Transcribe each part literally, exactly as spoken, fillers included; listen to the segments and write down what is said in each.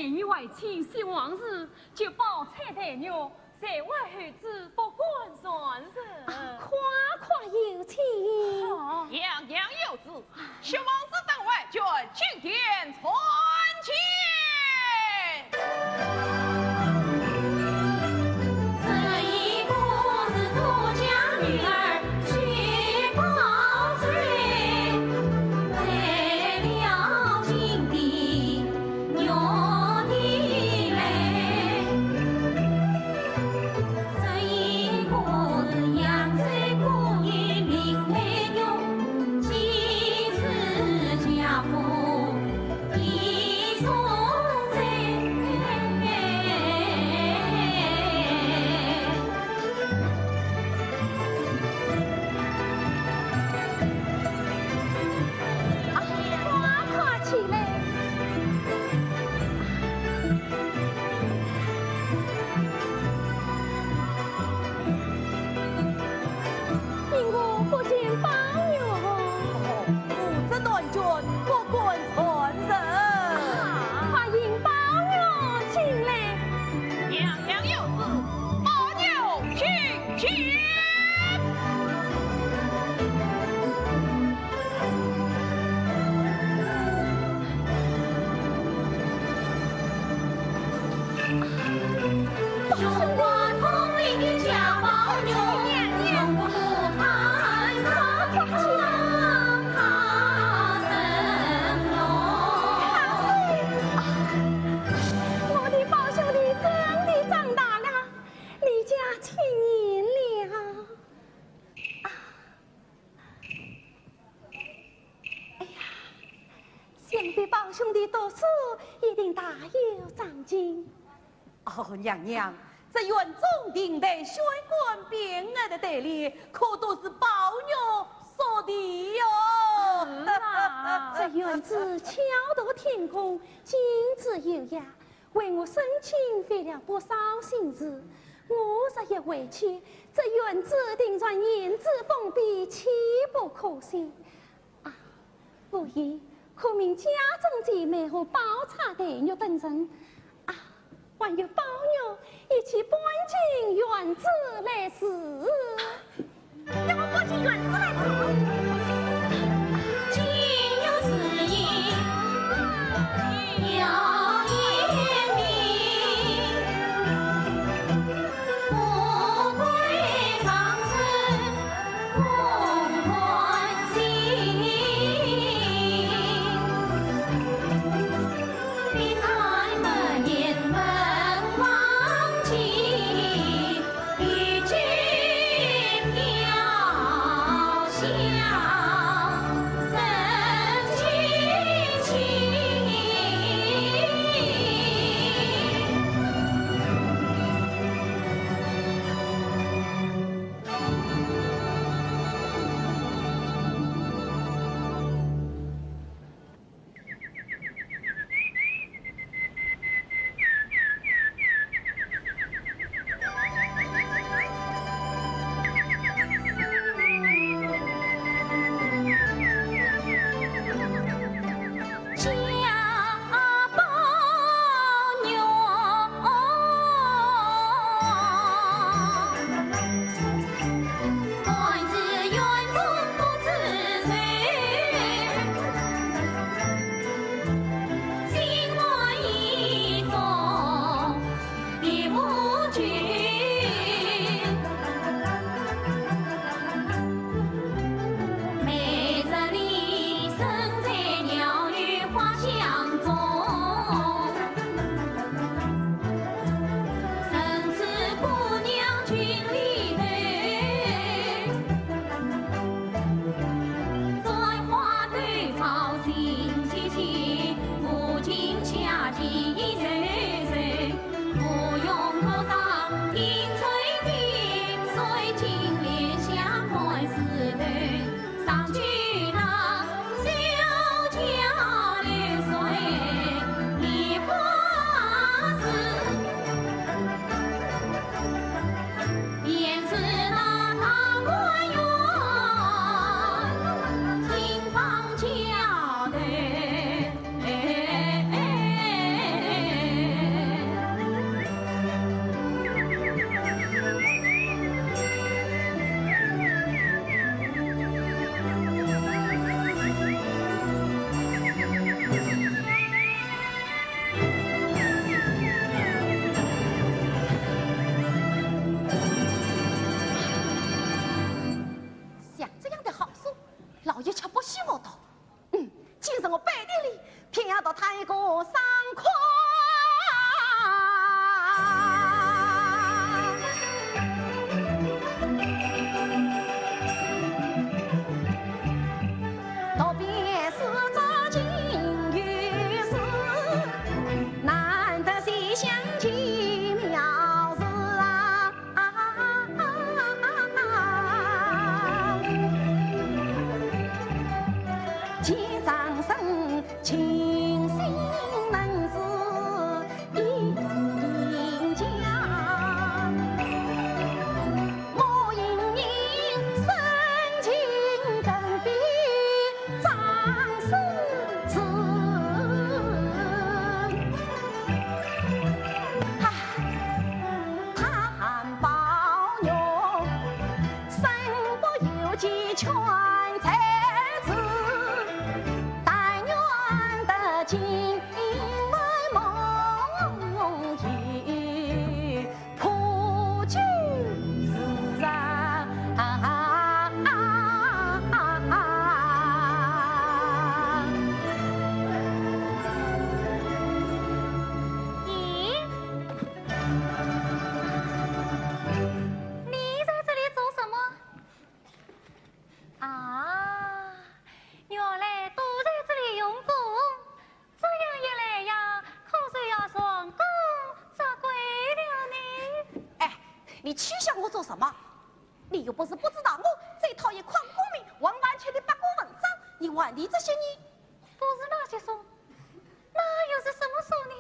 你为妻先王事，就包产代孕，再为后子保管传承。啊，快快有请。好。样样有旨，先王事等候，就进殿参见。 啊，快快起来！因我不见宝玉。哦，不知断卷，不敢传承。啊，快引宝玉进来。娘娘有旨，宝玉请进。 我的宝兄弟真的长大了，离家七年了。啊，哎呀，想必宝兄弟读书一定大有长进。 哦，娘娘，这园中亭台、軒馆匾额的对联，可都是宝玉所题哟。是啊。这园子巧夺天工，精致优雅，为我省亲费了不少心思。我若一回去，这园子定然严丝封闭，岂不可惜？ 啊，无疑，可命家中姐妹和宝钗、黛玉等人，啊，还有宝玉，一起搬进园子来住。要我搬进园子来住？你取笑我做什么？你又不是不知道我最讨厌诓功名、混饭吃的八股文章，你还提这些呢？不是那些书，那又是什么书呢？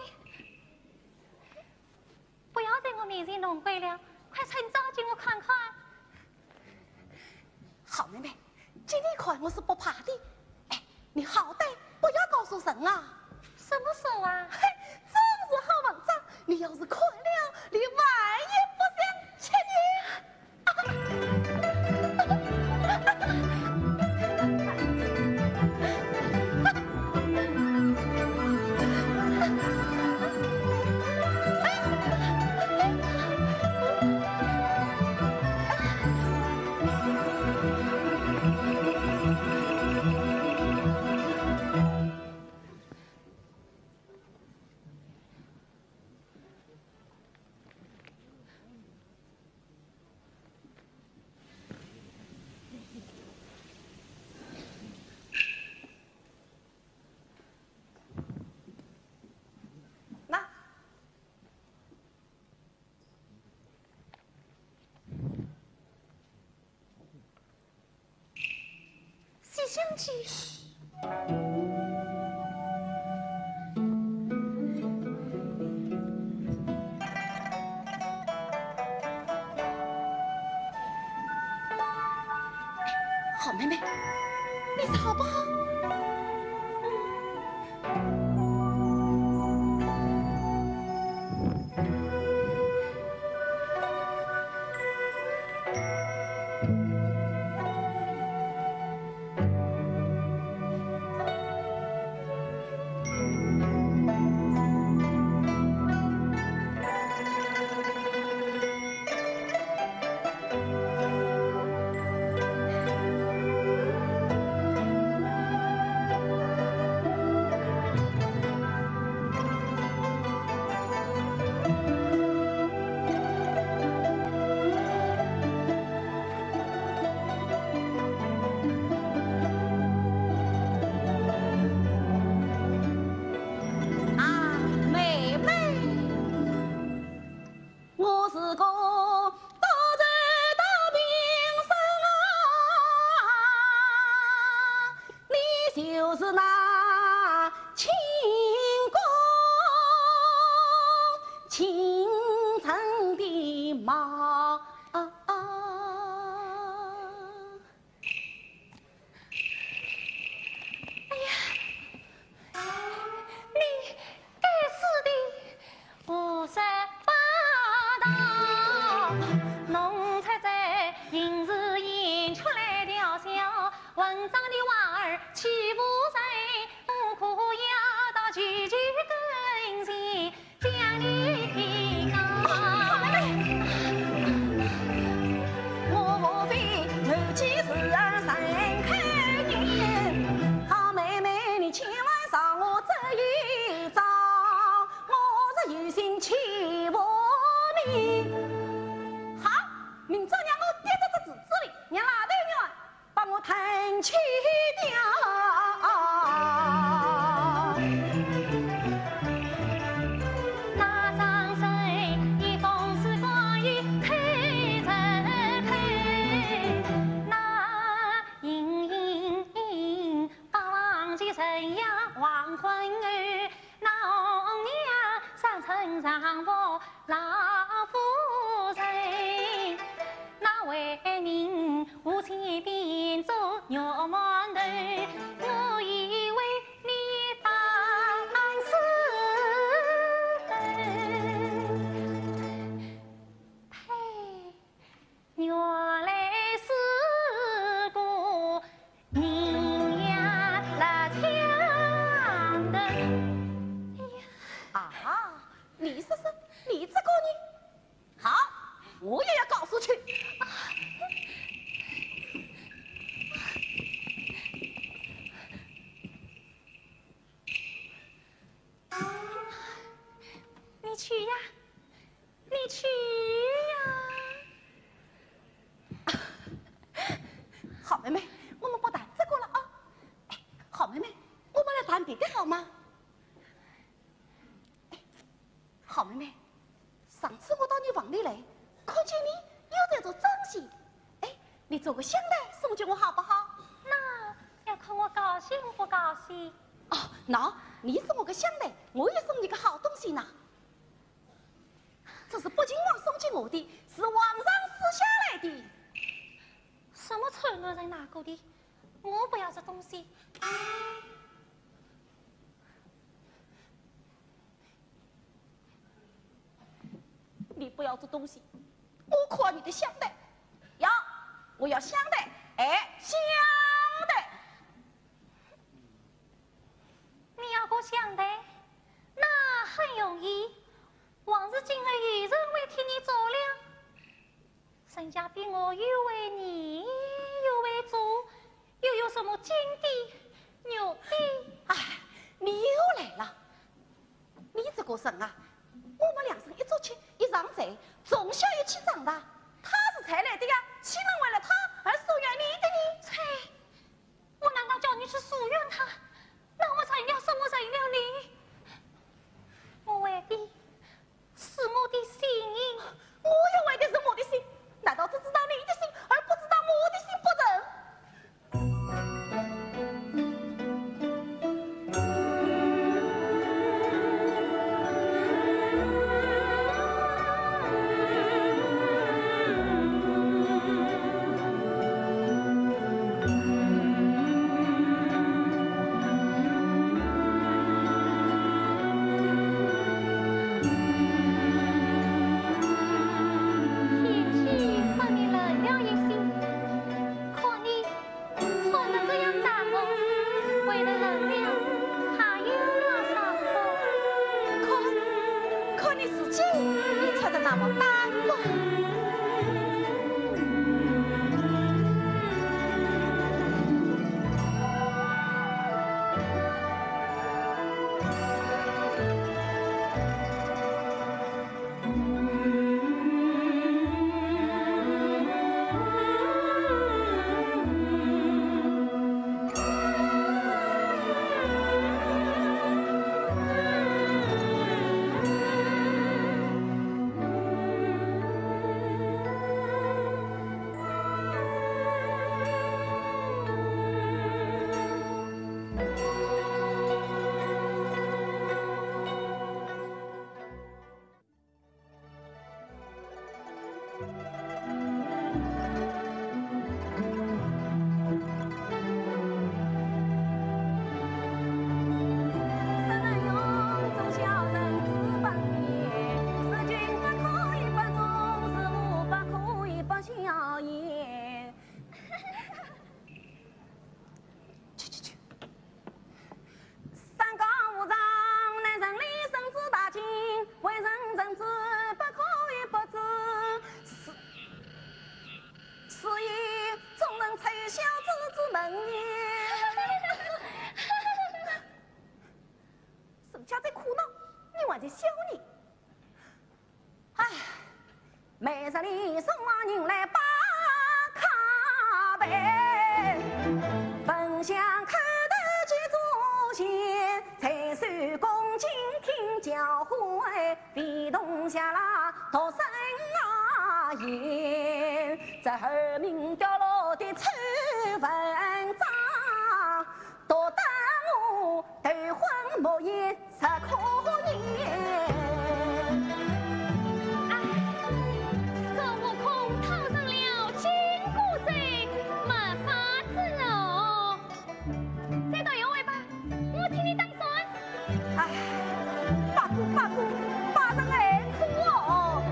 不要在我面前弄鬼了，快趁早给我看看。好妹妹，给你看我是不怕的。哎，你好歹不要告诉人啊。什么书啊？嘿，总是好文章，你要是看了，你饭也不想吃呢。那，西厢记。 好妹妹，你说好不好？啊，妹妹，我是个多才多病人啊，你就是那清宫清纯的貌。 哎呀，你该死的胡说八道！弄出这形似演出来调笑，混账的娃儿欺负人，不可要到句句更新。 讲你的高。我无非满几时啊三口人，好妹妹，你千万让我这一遭，我是有心欺负你。好，明朝让我捏着这子子里，让拉头软。 把我弹起掉。那双手一封是关于口着口，那盈盈盈八王的人呀黄昏后，那红娘上身上服 老夫人，那为人无情变做肉馒头，我以为你当是真。呸，原来是个人呀，那强的。哎呀，啊，你说说，你这个呢？ 好，我也要告诉去。你去呀，你去呀。好妹妹，我们不谈这个了啊。哎，好妹妹，我们来谈别的好吗？ 好妹妹，上次我到你房里来，看见你又在做针线。哎，你做个香袋送给我好不好？那要看我高兴不高兴。哦，喏，你送我个香袋，我也送你个好东西呢。这是北静王送给我的，是皇上赐下来的。什么臭男人拿过的？我不要这东西。 你不要这东西，我看你的香袋。要，我要香袋，哎，香袋。你要个香袋？那很容易，王氏今后有人会替你做了。 人家比我又会念又会做，又有什么金的、玉的。哎，你又来了。你这个人啊，我们两人一桌吃一床睡，从小一起长大。他是才来的呀，岂能为了他而疏远你的呢？切，我难道叫你去疏远他？那我成了什么人了呢？我为的 是我的心意。我也为的是我的心，难道只知道你的心，而不知道我的心不成？天气把你冷了一些，可你穿得这样单薄，为了冷了，还有那啥不？看，看你自己，你穿得那么单薄。 去去去！三纲五常，乃人理政治大经，为人臣子，不可以不知。是，是以众人才小子之门也。人家在苦恼，你还在笑呢。 唉，每日里送往人来把卡背，本想叩头见祖先，才手恭敬听教诲，非同下拉独生啊言，这耳鸣掉落的臭文章， 毒得我头昏目眩十颗年。唉，孙悟空套上了紧箍咒，没法子哦。再等一会吧，我替你打算。唉，八姑八姑，八人爱苦哦。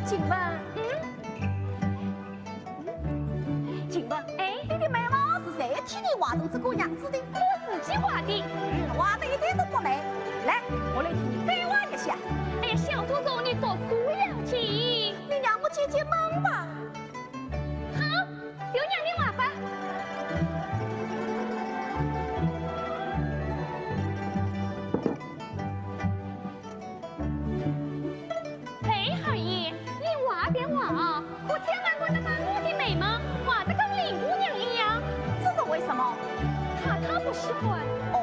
静雯。嗯？ 静雯，哎？你的眉毛是谁替你画成这个样子的？我自己画的。嗯，画得一点都不美。来，我来替你改画一下。哎呀，小祖宗，你读书要紧。你让我解解闷吧。好，就让你画吧。 嘿，二爷，你画便画啊，可千万不能把我的眉毛画得跟林姑娘一样。这是为什么？太太不喜欢。哦。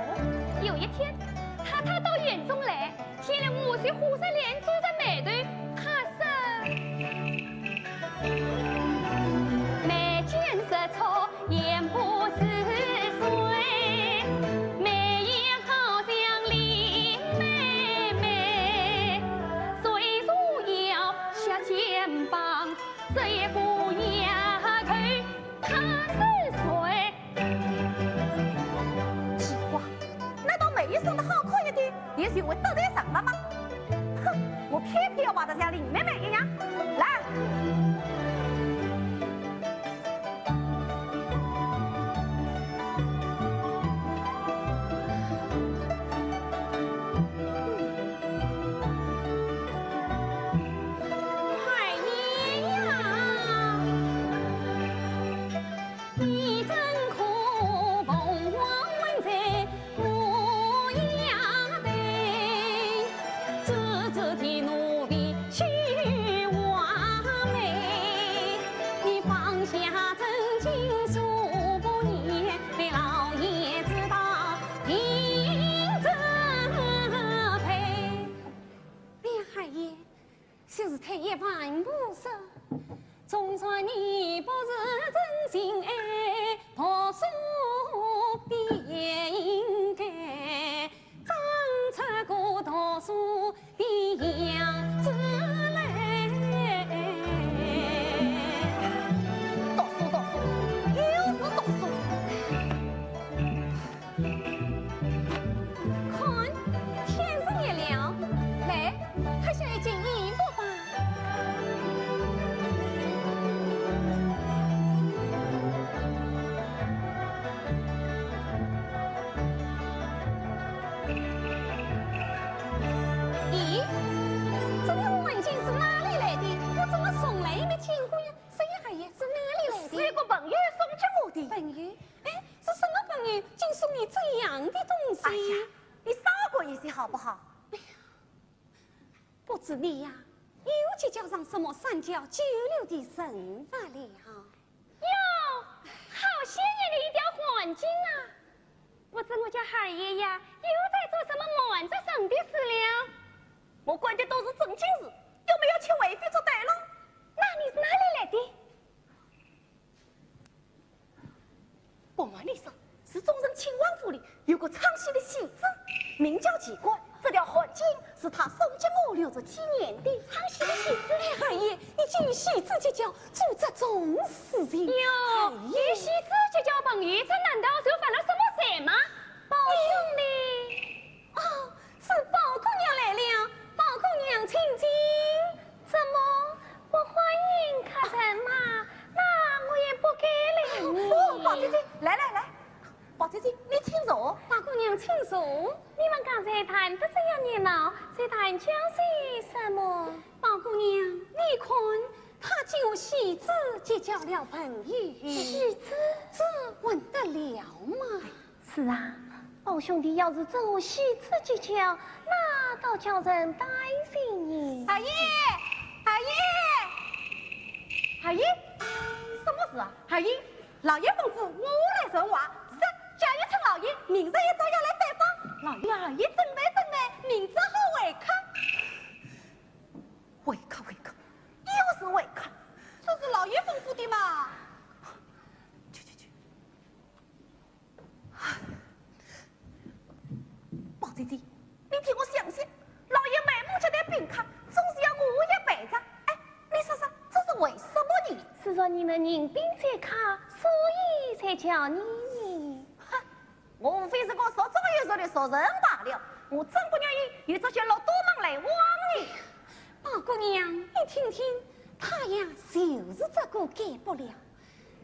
有一天，太太到园中来，见了满树花石莲皱着眉头，她说：这也不要求他是谁。奇怪，难道梅姨生得好看一点，也就会得罪人了吗？哼，我偏偏要画得像林妹妹一样。来。 二爷呀，你怎可凤凰门前乌鸦飞？自知的奴婢须画眉，你放下真金数百年，被老爷知道定怎配。 二爷，就是太爷万不说，纵然你不是真心爱，读书便应该，当这个读书的样子来。读书，读书，又是读书。 看，天色也了，来，脱下一件衣服吧。咦，这条汗巾是哪里来的？我怎么从来没见过呀？十一二爷，是哪里来的？是一个朋友送给我的。朋友？ 哎，是什么朋友竟送你这样的东西？哎呀，你少管一些好不好？哎呀，不知你呀，又结交上什么三教九流的人物了？哟，好鲜艳的一条汗巾啊！不知我家二爷呀，又在做什么瞒着人的事了？我管的都是正经事，又没有请为妃作对了。那你是哪里来的？ 不瞒你说，是忠顺亲王府里有个唱戏的戏子，名叫奇怪。这条汗巾是他送给我留着纪念的。唱戏的戏子？哎，二爷，你竟与戏子结交，做这种事情？哟，二爷。与戏子结交朋友，这难道就犯了什么罪吗？宝兄弟。哦， 是宝姑娘来了，宝姑娘请进。怎么，不欢迎客人吗？那我也不该理你。哦，宝姐姐，来来来，宝姐姐，你请坐。宝姑娘请坐。你们刚才谈得这样热闹，在谈些什么？宝姑娘，你看，他竟与戏子结交了朋友。戏子？这还得了吗？ 是啊，宝兄弟要是真和戏子结交，那倒叫人担心呢。二爷，二爷，二爷，什么事啊？二爷，老爷吩咐我来传话，是啊，叫一声老爷，明日一早要来拜访。老爷，二爷准备准备，明朝好会客。会客，会客，又是会客，这是老爷吩咐的嘛。去去去。 宝姐姐，你替我想想，老爷买满接待宾客，总是要我也陪着。哎，你说说，这是为什么呢？是说你们迎宾接客，所以才叫你呢。哼，我无非是个熟中有熟的熟人罢了，我怎不愿意与这些禄蠹们来往呢？宝姑娘，你听听，他呀，就是这个改不了。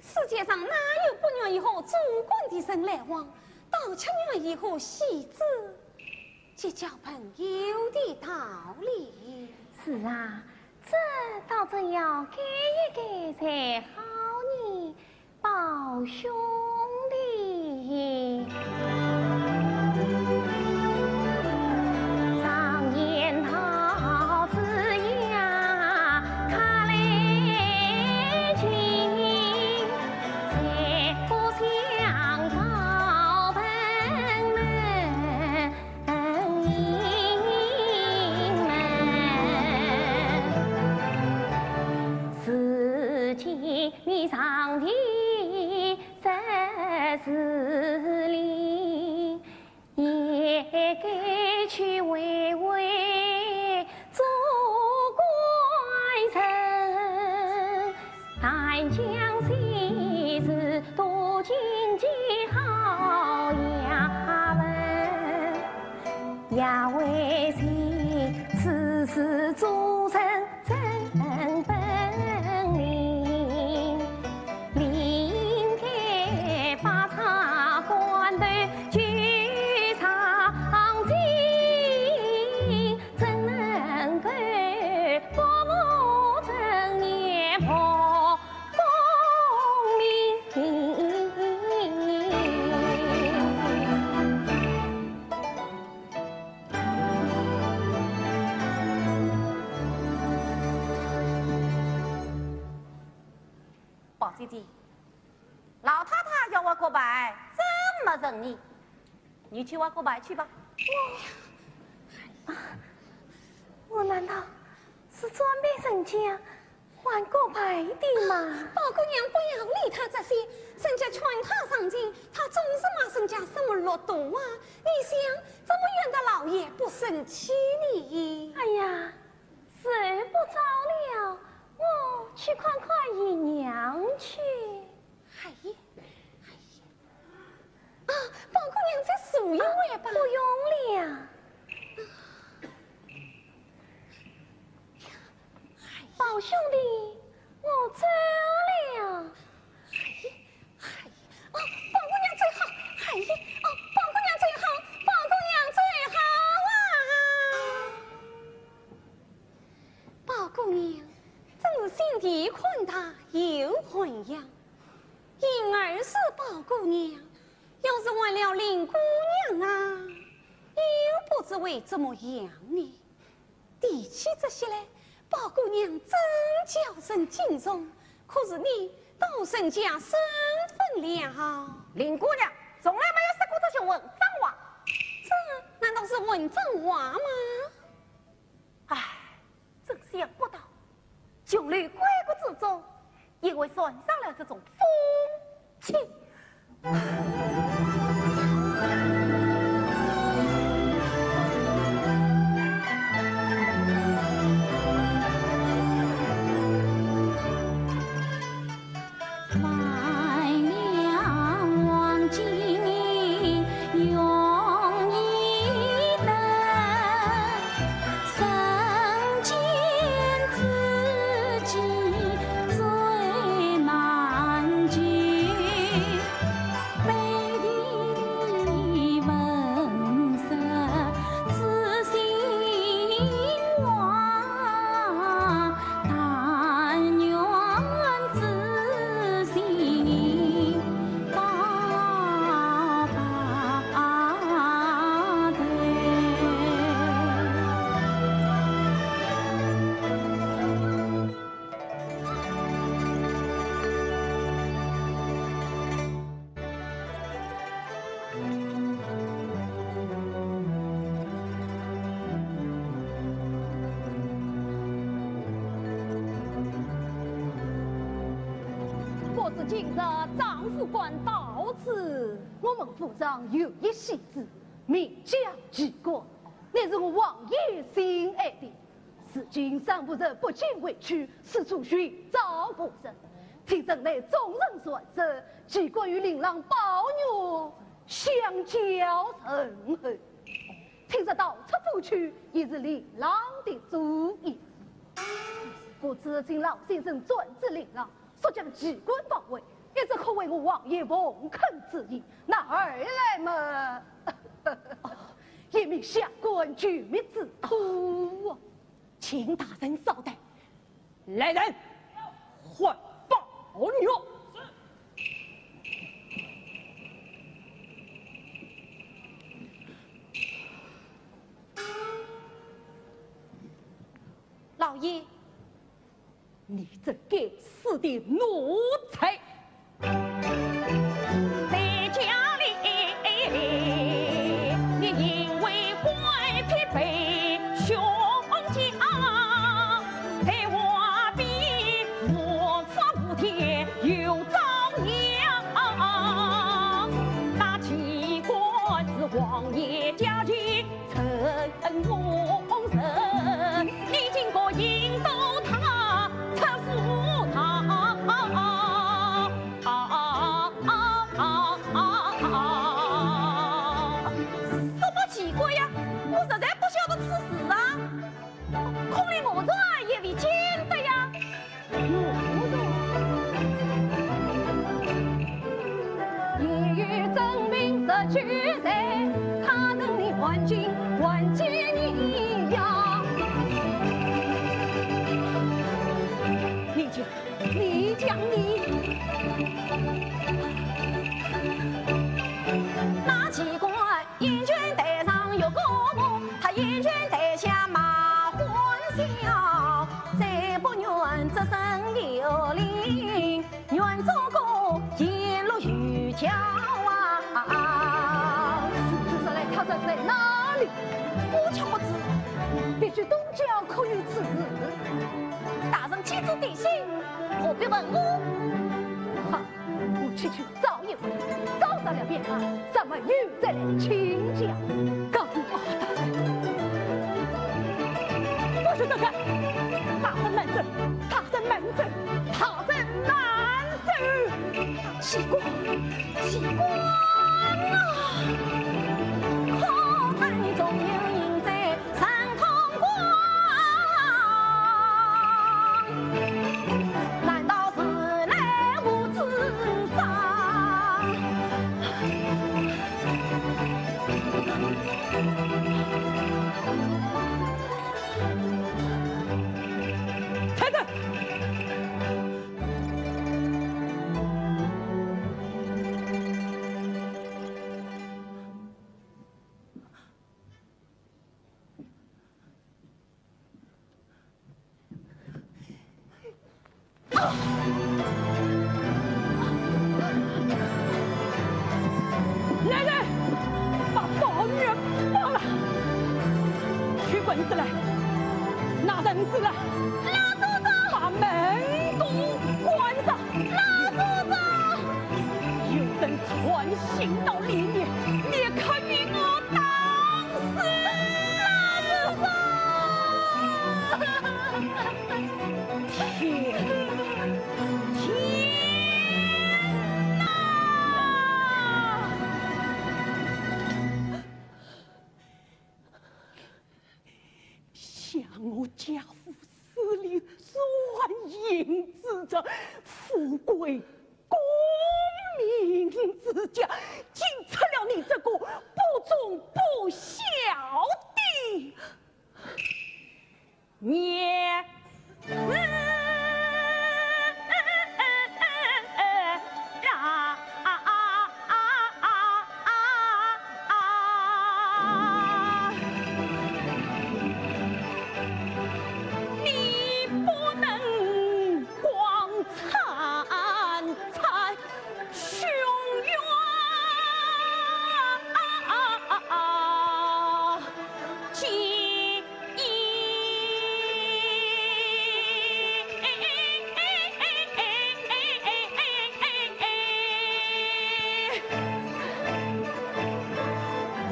世界上哪有不愿意和做官的人来往，倒却愿意和戏子结交朋友的道理？是啊，这倒真要改一改才好呢，宝兄弟。 也该去会会做官人。将军是多情的好衙门，也为谁此事做成真本领，另该把差官的去上京。 怎能够不负正业报功名？宝姐姐，老太太要我告白，真没诚意。 你去挖告白去吧。我，啊，我难道是专被人家挖告白的吗？宝姑娘，不要理他这些，人家劝他上京，他总是骂人家什么禄蠹啊！你想，怎么院的老爷不生气呢？哎呀，时不早了，我去看看姨娘去。哎呀，哎呀。 啊，宝姑娘再坐一会吧。不用了。宝兄弟，我走了。哎，哎，哦，宝姑娘最好，哎，哦，宝姑娘最好，宝姑娘最好啊！宝姑娘真是心地宽大又涵养，因而是宝姑娘 要是换了林姑娘啊，又不知会怎么样呢？提起这些来，宝姑娘真叫人敬重，可是你倒增加身份了。林姑娘从来没有说过这些混账话。这难道是混账话吗？ 唉，真想不到，琼楼闺阁之中，也会染上了这种风气。不知今日丈夫官到此？我们府上有一戏子，名叫奇官，乃是我王爷心爱的。 如今尚无人，不禁回去四处寻找无人。听城内众人传说，奇官与令郎宝玉相交甚厚。听说逃出府去，也是令郎的主意。故此请老先生转旨令郎， 速将奇官放回，一则可为我王爷奉恳之意，那二来嘛，也免下官求觅之徒啊。请大人稍待。来人，唤宝玉。老爷， 你这该死的奴才！在家里，你因为乖僻被兄家，在外边无法无天又遭殃。那奇官是王爷家的 承蒙人，你竟敢引导他出府逃。你。那奇怪，一拳台上有个我，他一拳台下马欢笑，再不愿这生有灵，愿做个沿路渔樵啊。此处说来，他人在哪里？我却不知，必须东郊可有此事。大人亲自提醒，何必问我？哈，我去去找一回，找着了便罢，咱们又再来请教。告辞啊，大人。不许走开！大人慢走，大人慢走，大人慢走！奇怪，奇怪啊！可恨总有人在 成空光，难道是来无主张？开门！ 来人，把宝玉绑了！取棍子来，拿绳子来，老祖宗！把门洞关上，老祖宗！有人闯进到里面，你可与我打死！老祖宗！ 天，天哪！想我贾府势力软硬之中，富贵功名之家，竟出了你这个不忠不孝的 孽子。你不能光惨惨 穷冤结义。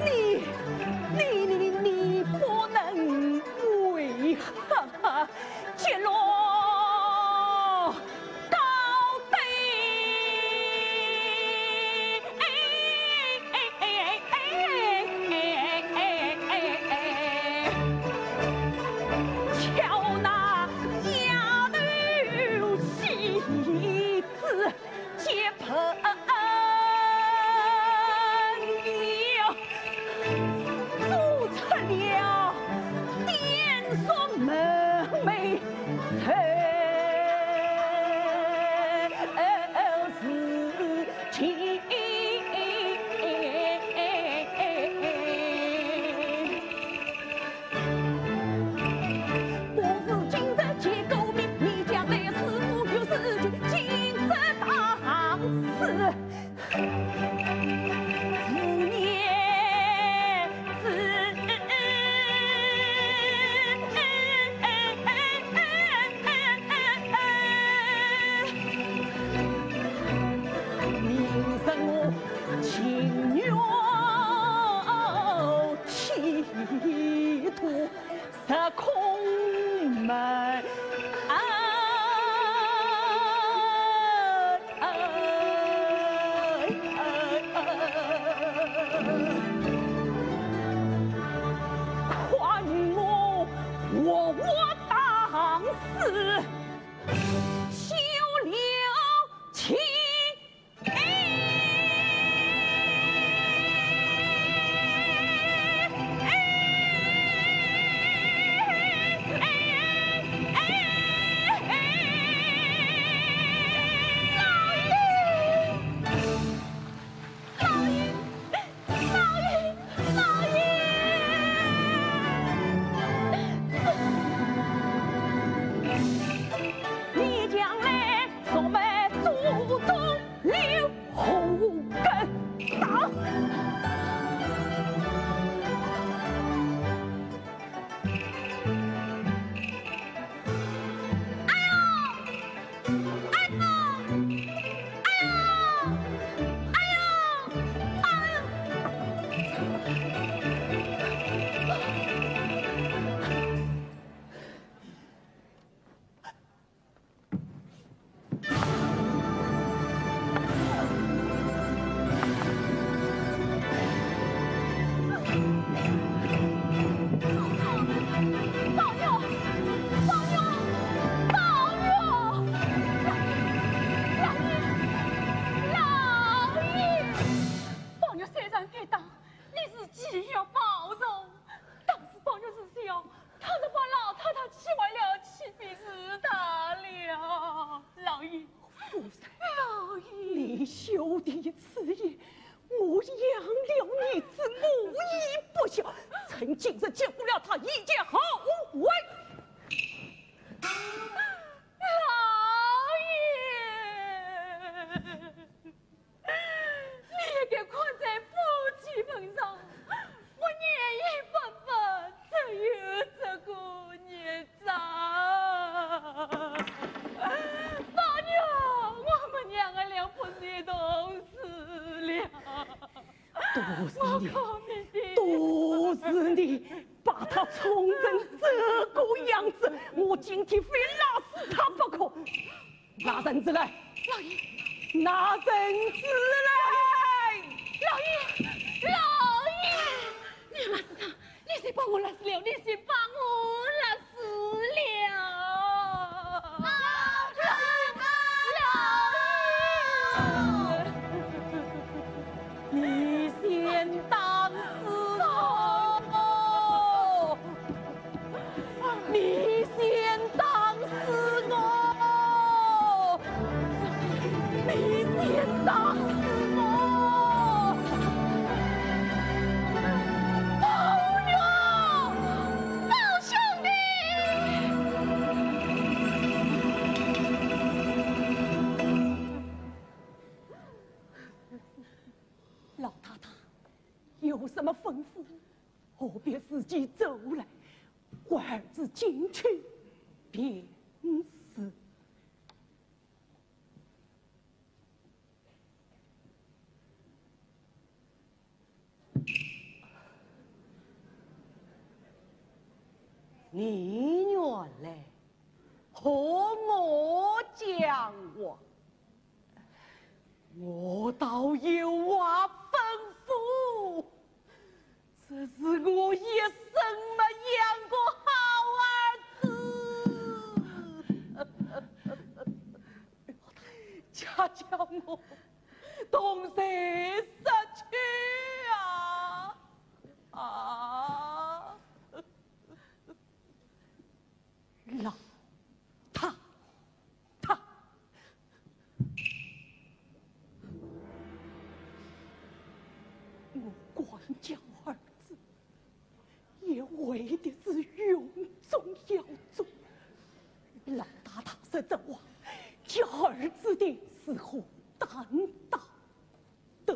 你，你，你，你不能为何结落 高低。瞧那丫头戏子，结朋友。 做出了点说门楣之情。不是今日见过面，你将来是无有事情，今日大事。你休提此言，我养了你子，我已不孝，趁今日见过了他，一见后悔。老爷，你也该看在夫妻份上，我年已半百，只有这个孽障。宝玉，我们娘儿俩不是一同死了。都是你，我可没爹。都是你，把他宠成这个样子，我今天非打死他不可。拿绳子来。老爷。拿绳子来。老爷，老爷。你勒死他，你先把我勒死了，你先把我勒死了。老爷，老爷。你先打死我！你先打死我！你先打死我！宝玉，宝兄弟！ 老太太，有什么吩咐？何必自己走来？唤儿子进去便是。 你原来和我讲话，我倒有话吩咐。这是我一生没养过好儿子。 恰叫我同谁说去啊？啊！老太太，我管教儿子， 也为的是荣宗耀祖。老太太说这话，叫儿子的是何担当得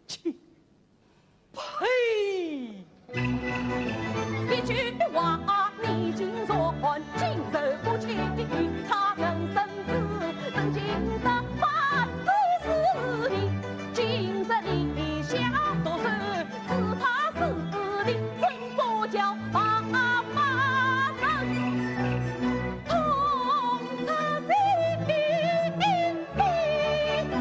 起？呸！一句话你竟说，今日不去，他人生死，真情的话都是你。今日你下毒手， 只怕是你真不叫爸妈们痛自己的。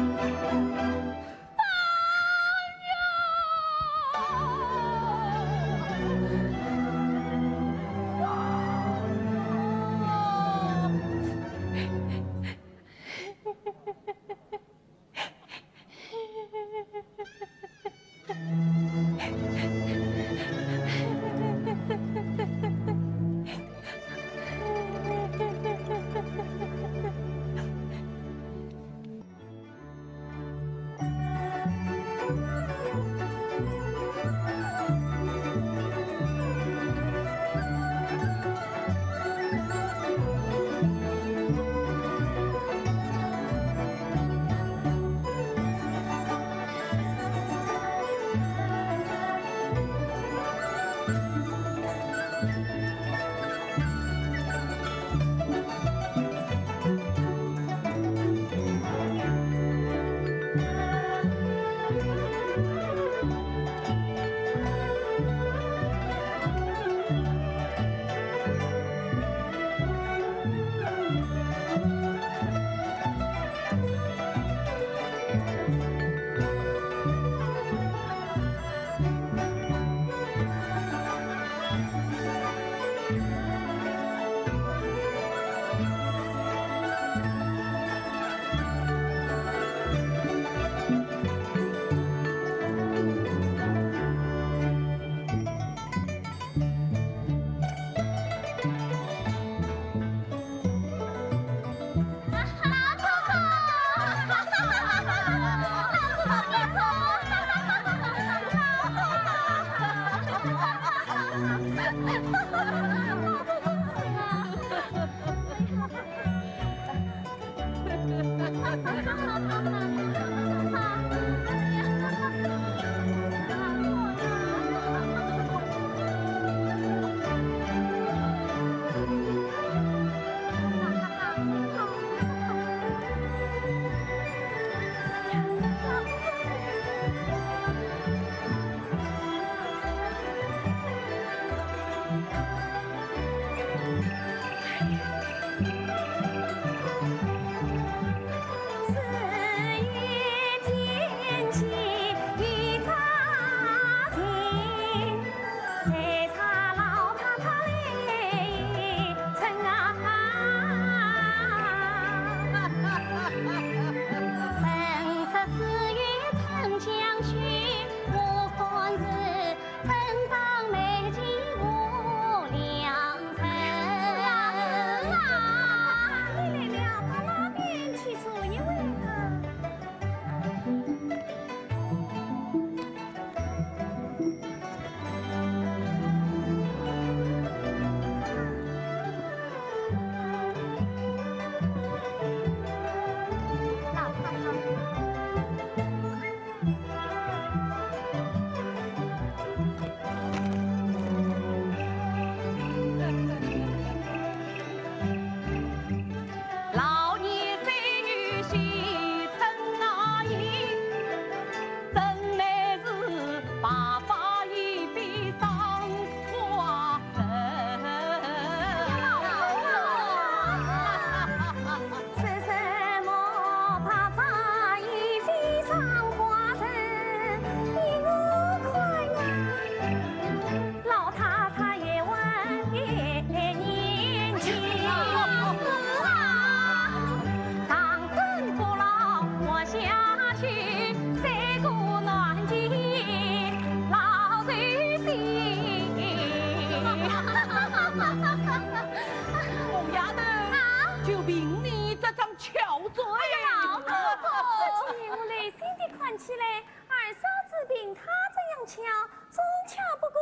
来，二嫂子凭她这样巧，总巧不过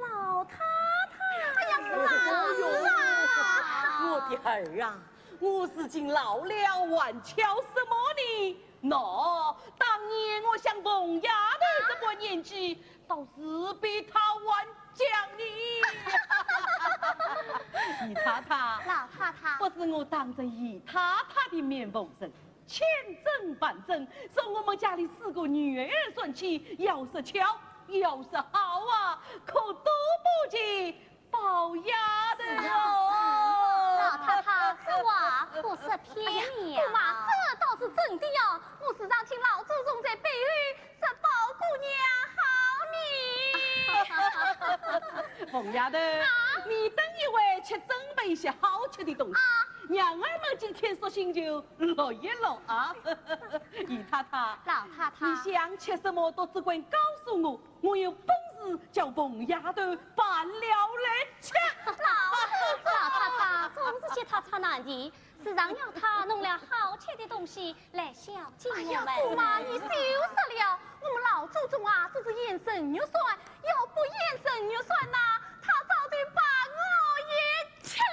老太太。哎呀，是啊，是啊。我的儿啊，我如今老了，还巧什么呢？喏，当年我像凤丫头这般年纪，倒是比她还讲呢。姨太太，老太太。不是我当着姨太太的面奉承，千真万真，说我们家里四个女儿算起，要说巧，要说好啊，可都不及宝丫头哦。老太太，这话不是骗你呀。哎呀，姑妈，这倒是真的呀。我时常听老祖宗在背后说宝姑娘好呢。凤丫头，啊？你等一会去准备一些好吃的东西，啊？娘儿们今天索性就乐一乐啊。姨太太，老太太。你想吃什么都只管告诉我，我有本事叫凤丫头办了来吃。老祖宗。老太太，总是嫌她出难题，时常要她弄了好吃的东西来孝敬我们。哎呀，姑妈，你休说了，我们老祖宗啊，只是言神月算，要不言神月算呐，她早就把我也吃了呢。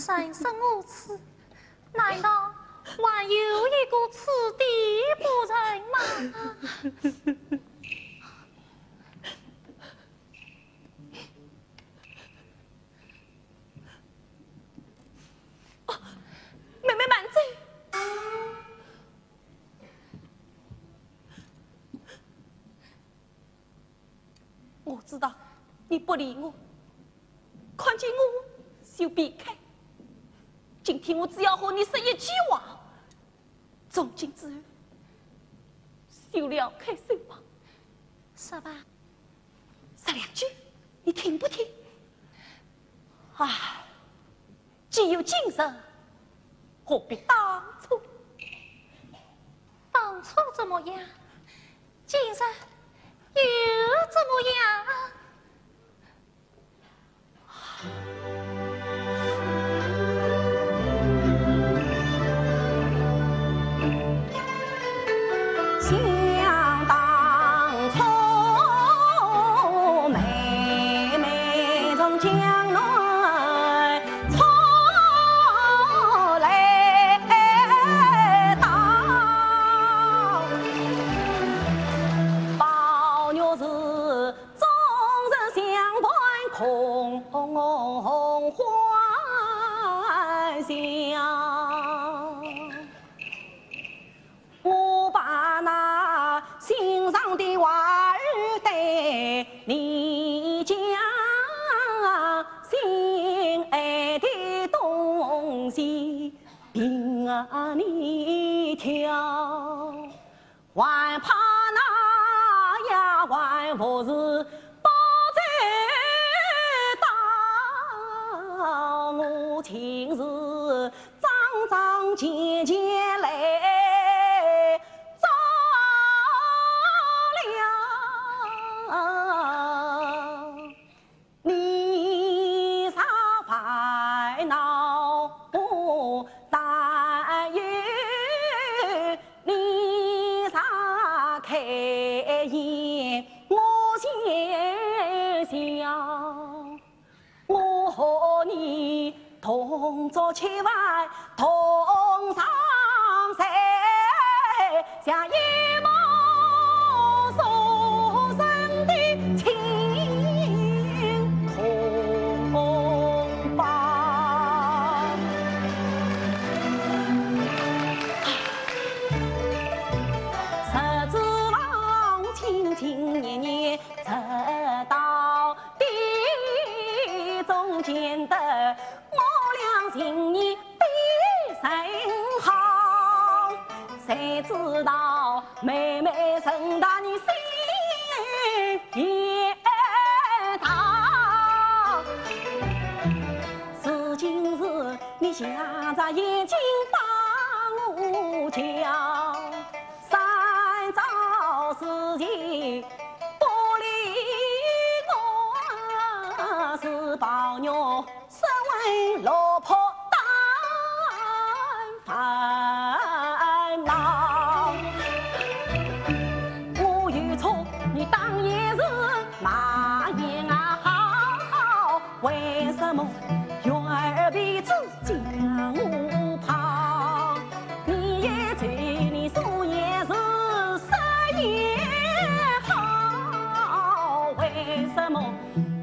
人生如此，难道还有一个此地不成吗？哦，妹妹慢走。 我知道你不理我，看见我就避开。今天我只要和你说一句话，从今之后，就了开手吧。说吧。说两句，你听不听？啊，既有今日，何必当初？当初怎么样？ 今日又怎么样？想当初，妹妹从江南 出来到，宝玉是终日相伴空欢笑。 我把那心上的话儿对你讲，心爱的东西凭你挑，还怕那丫鬟不是 不知道我情是桩桩件件来做了。你啥烦恼不担忧，你啥开心 我先笑，我和你同坐七碗同上菜，像一梦所成的情同伴。 十指房，亲亲热热，直到地中间的，我俩情谊必甚好。谁知道妹妹沉到你心也逃。 如今是你瞎着眼睛把我叫，三朝时节不理我，是宝玉身为落魄担 烦恼。我有错，你当然是骂也好，为什么怨儿鼻子将我泡？你也走，你说也是，说也好，为什么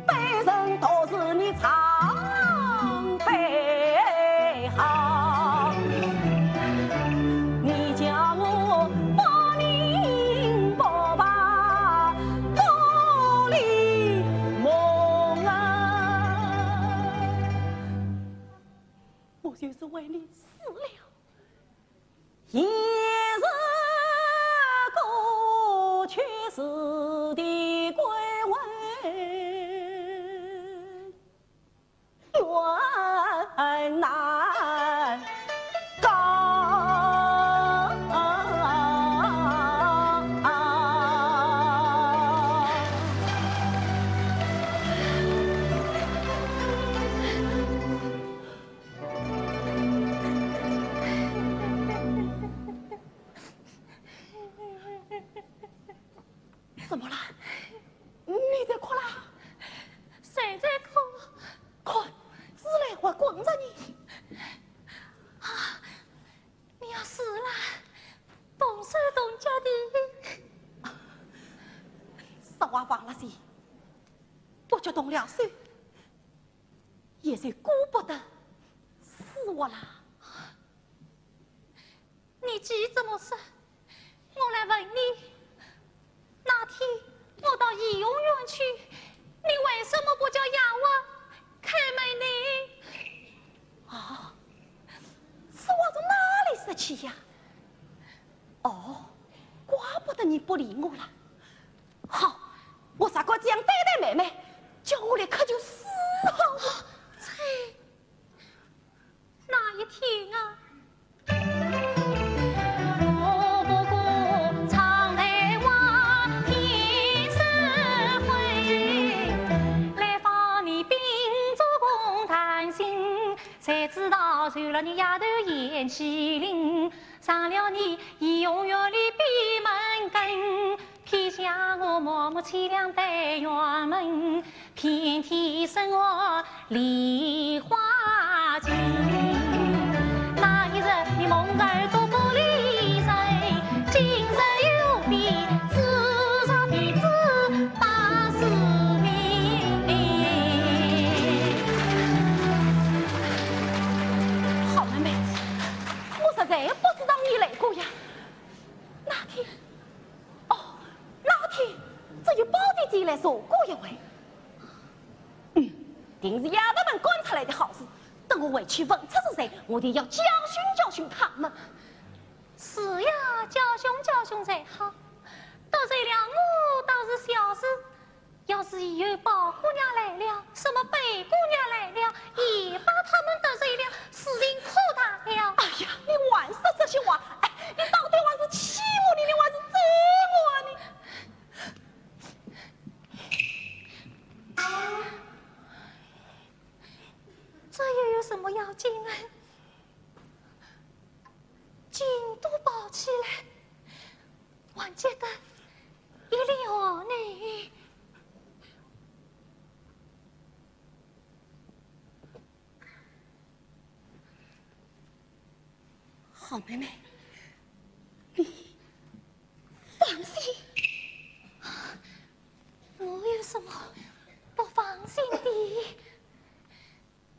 卑人都是你常备好。你叫我不明不白，不理梦啊。我就是为你死了。 也是过去时的鬼魂，怨难告。手，也就顾不得死活啦。你既这么说，我来问你，那天我到怡红院去，你为什么不叫丫鬟开门呢？啊，此话从哪里说起呀？哦，怪不得你不理我了。好，我才敢这样对待妹妹，叫我立刻就死好了。切，那一天啊，我不过唱台花天生慧，来访你并做共谈心，谁知道受了你丫头贤妻令，上了你怡红院里闭门羹。 偏向我默默凄凉对院门，遍地生活梨花尽。那一日你蒙着耳朵不离人，今日又比朱砂的子把诗名。好妹妹，我实在不知道你来过呀。那天 哦，那天只有宝姐姐来坐过一回。嗯，定是丫头们干出来的好事。等我回去问出是谁，我定要教训教训他们。是呀，教训教训才好。得罪了我倒是小事，要是以后宝姑娘来了，什么贝姑娘来了，也把他们得罪了，事情可大了。哎呀，你还说这些话，哎，你到底还是气我呢，你还是咒我呢？ 这又有什么要紧啊？劲都跑起来，还觉得一粒哦呢。 好妹妹，你放心。我有什么不放心的？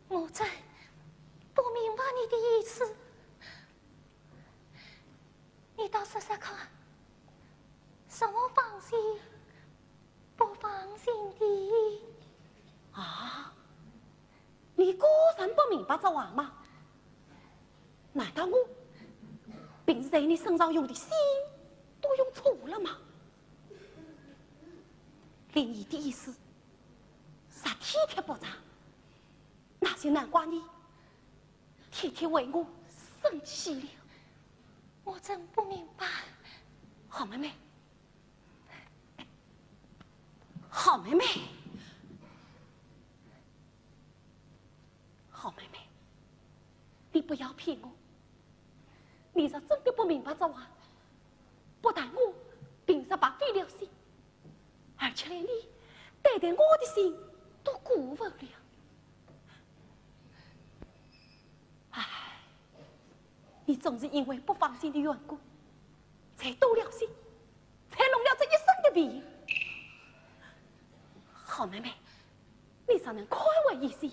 我真不明白你的意思。你倒说说看，什么放心不放心的？啊？ 你果然不明白这话吗？难道我平时在你身上用的心都用错了吗？连你的意思，啥体贴不着，那就难怪你天天为我生气了。我真不明白。好妹妹， 好妹妹，好妹妹，你不要骗我。你若真的不明白这话，不但我平日白费了心，而且连你对待我的心都辜负了。唉，你总是因为不放心的缘故，才多了心， 才弄了这一身的病。好妹妹，你若能宽慰一些，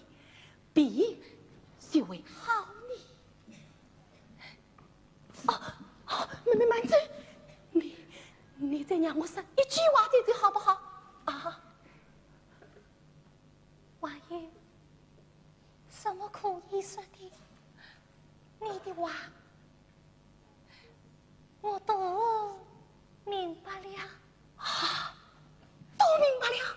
病就会好呢。哦，哦，妹妹慢走，你，你再让我说一句话再走好不好？啊？还有什么可以说的？你的话 我都明白了。啊，都明白了。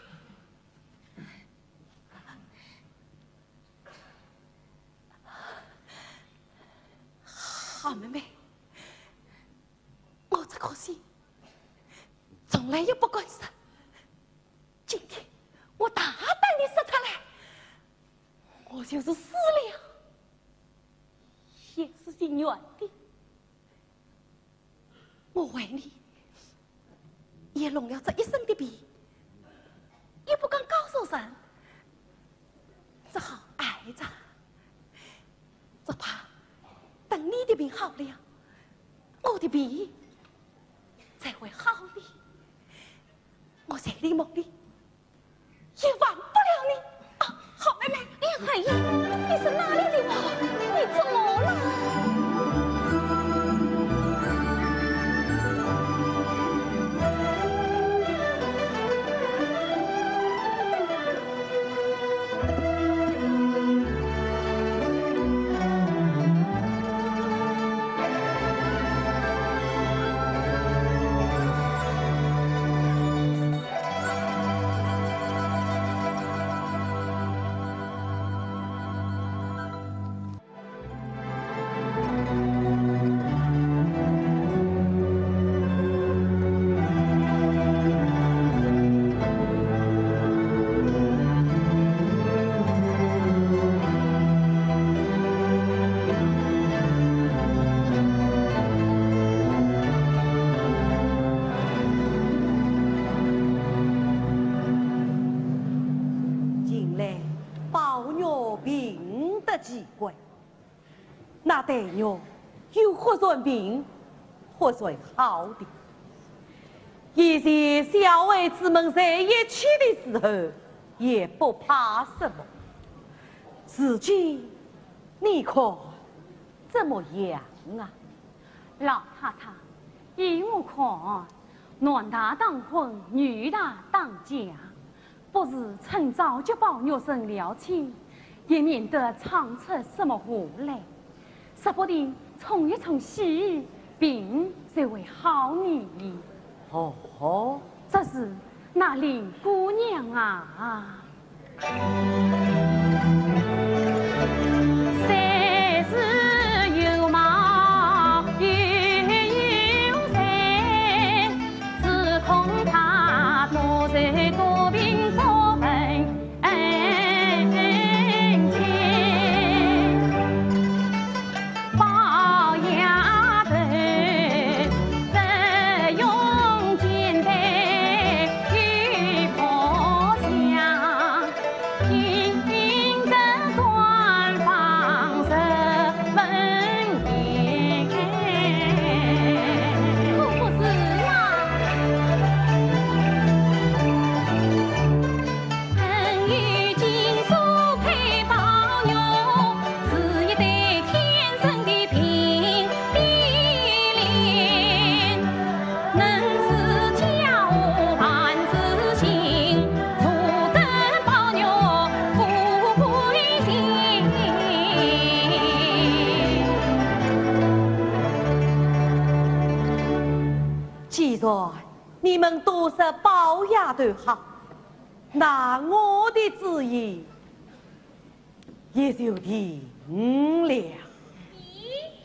好妹妹，我这颗心从来也不敢说，今天我大胆地说出来，我就是死了，也是情愿的。 我为你也弄了这一身的病，也不敢告诉人，只好挨着，只怕等你的病好了，我的病才会好呢。我在你梦里也忘不了你。机关。那黛玉又或算病，或算好的。以前小孩子们在一起的时候，也不怕什么。如今你看怎么样啊？老太太，依我看，男大当婚，女大当嫁，不如趁早给宝玉成了亲，也免得闯出什么祸来。说不定冲一冲喜，病就会好呢。哦吼。这是那林姑娘啊。 可不是吗？ 既然你们都说宝丫头好，那我的主意也就定了。咦，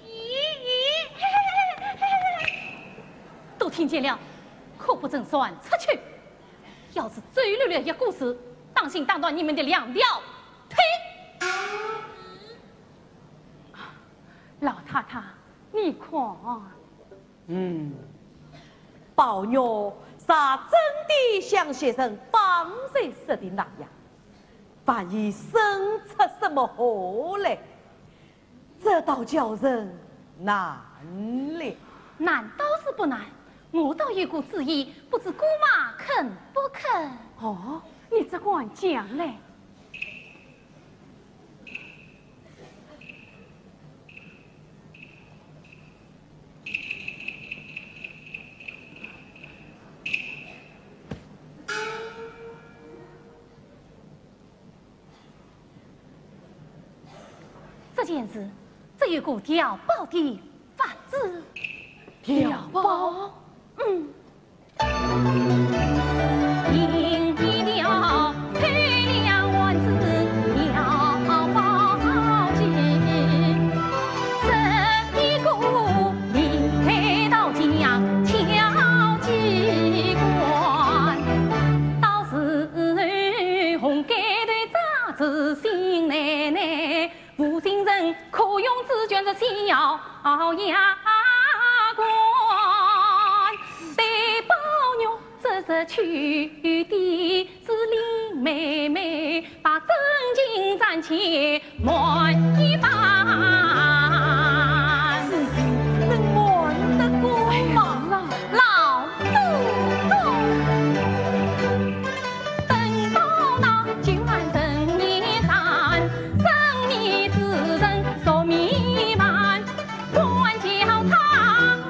咦，咦，都听见了，可不准传出去。要是周六六一过世，当心打断你们的粮条。退！老太太，你看。 嗯，宝玉若真的像先生方才说的那样，万一生出什么祸来，这倒叫人难了。难倒是不难，我倒有个主意，不知姑妈肯不肯？哦，你只管讲来。 这件事，只有个调包的法子。调包？嗯。 无心人可用紫鹃是逍遥官，对宝玉这是去的是林妹妹，把真情暂且瞒一瞒。此事能瞒得过吗？老祖宗。 等到那九晚深夜三，生米之人说米饭，管教他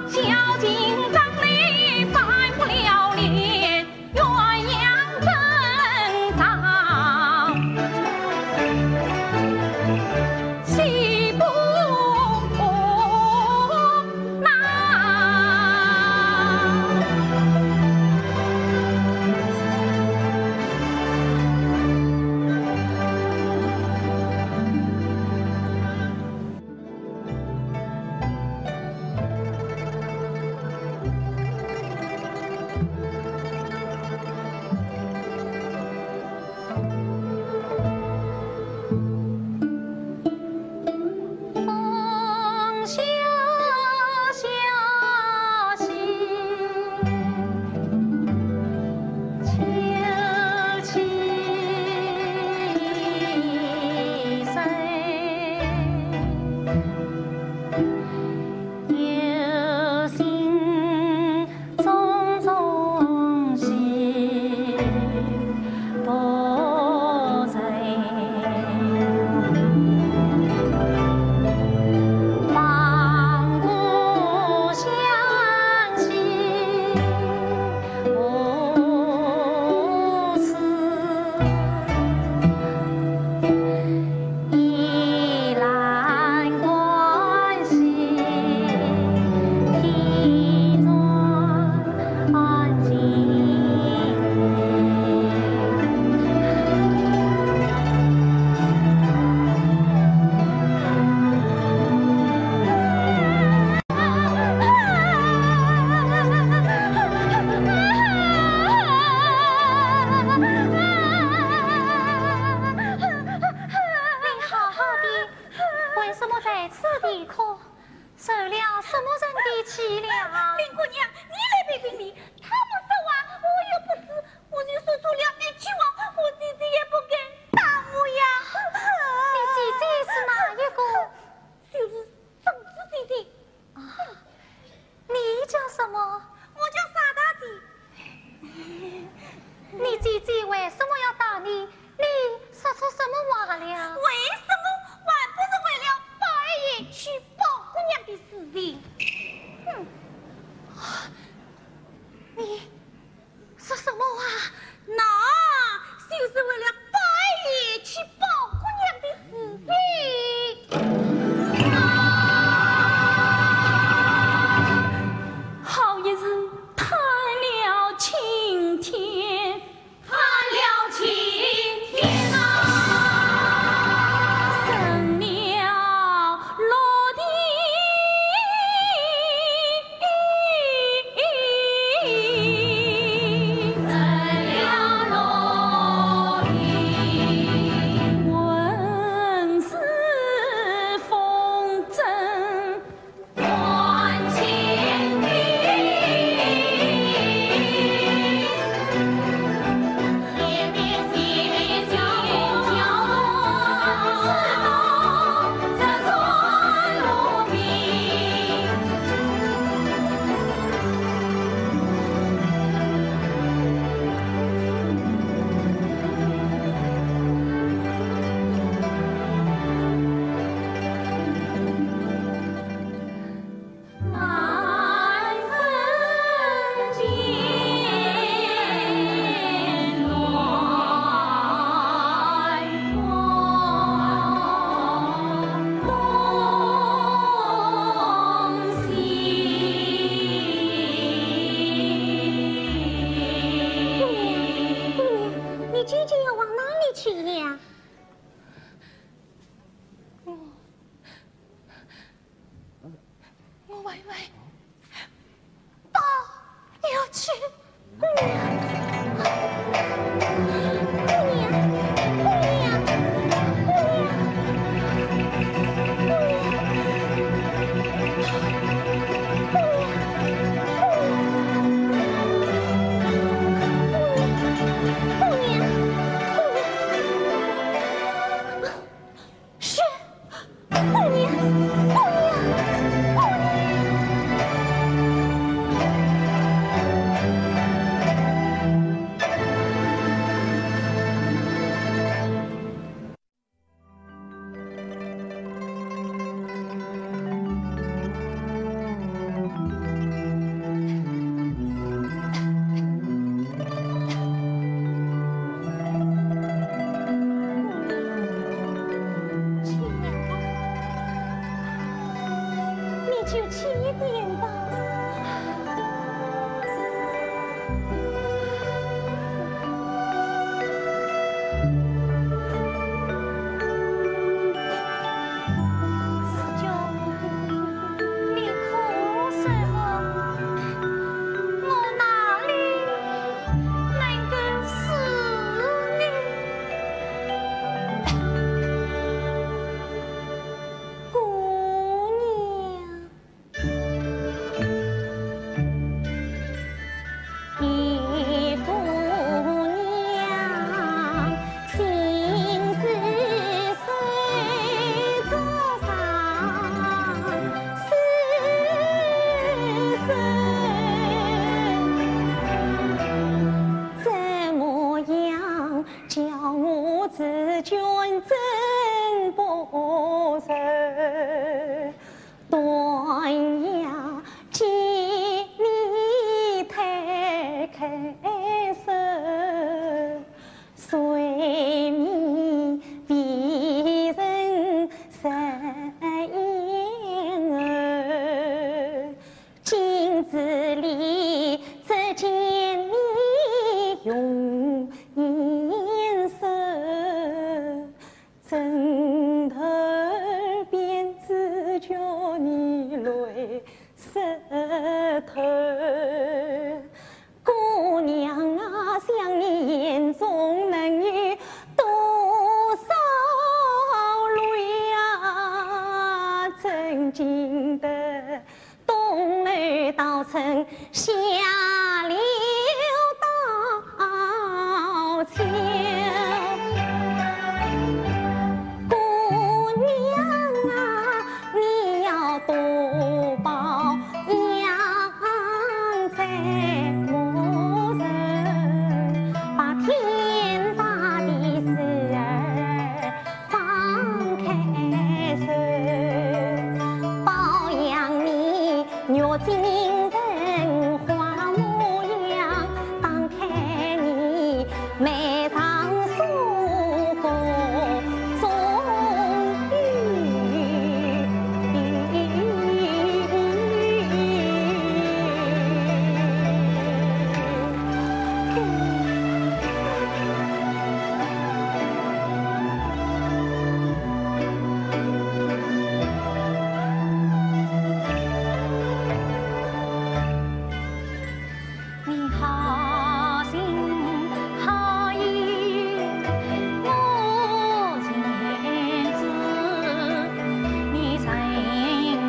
孝敬长辈，翻不了脸，鸳鸯枕上，喜什么人的气了？林姑娘，你来评评理，他们说话，我又不知，我就说出了一句话，我姐姐也不敢打我呀。你姐姐是哪一个？就是粽子姐姐。啊，你叫什么？我叫傻大姐。你姐姐为什么要打你？你说出什么话了？为什么？还不是为了宝二爷娶宝姑娘的事情。哼！你说什么话？那就是为了宝二爷娶宝姑娘的事情。好一日，探了青天，探了青天啊，升了落地。你究竟要往哪里去呀？我，我为为宝玉去。姑娘，姑娘，姑娘，姑娘。 你就轻一点吧。 子建，你哭什么？我哪里能够死呢？姑娘。春夏秋冬秋。姑娘啊，你要多保养，再磨人，把天大的事儿 放开手，保养你玉京城花模样，打开你眉上锁骨终于。你好心好意，我全知，你曾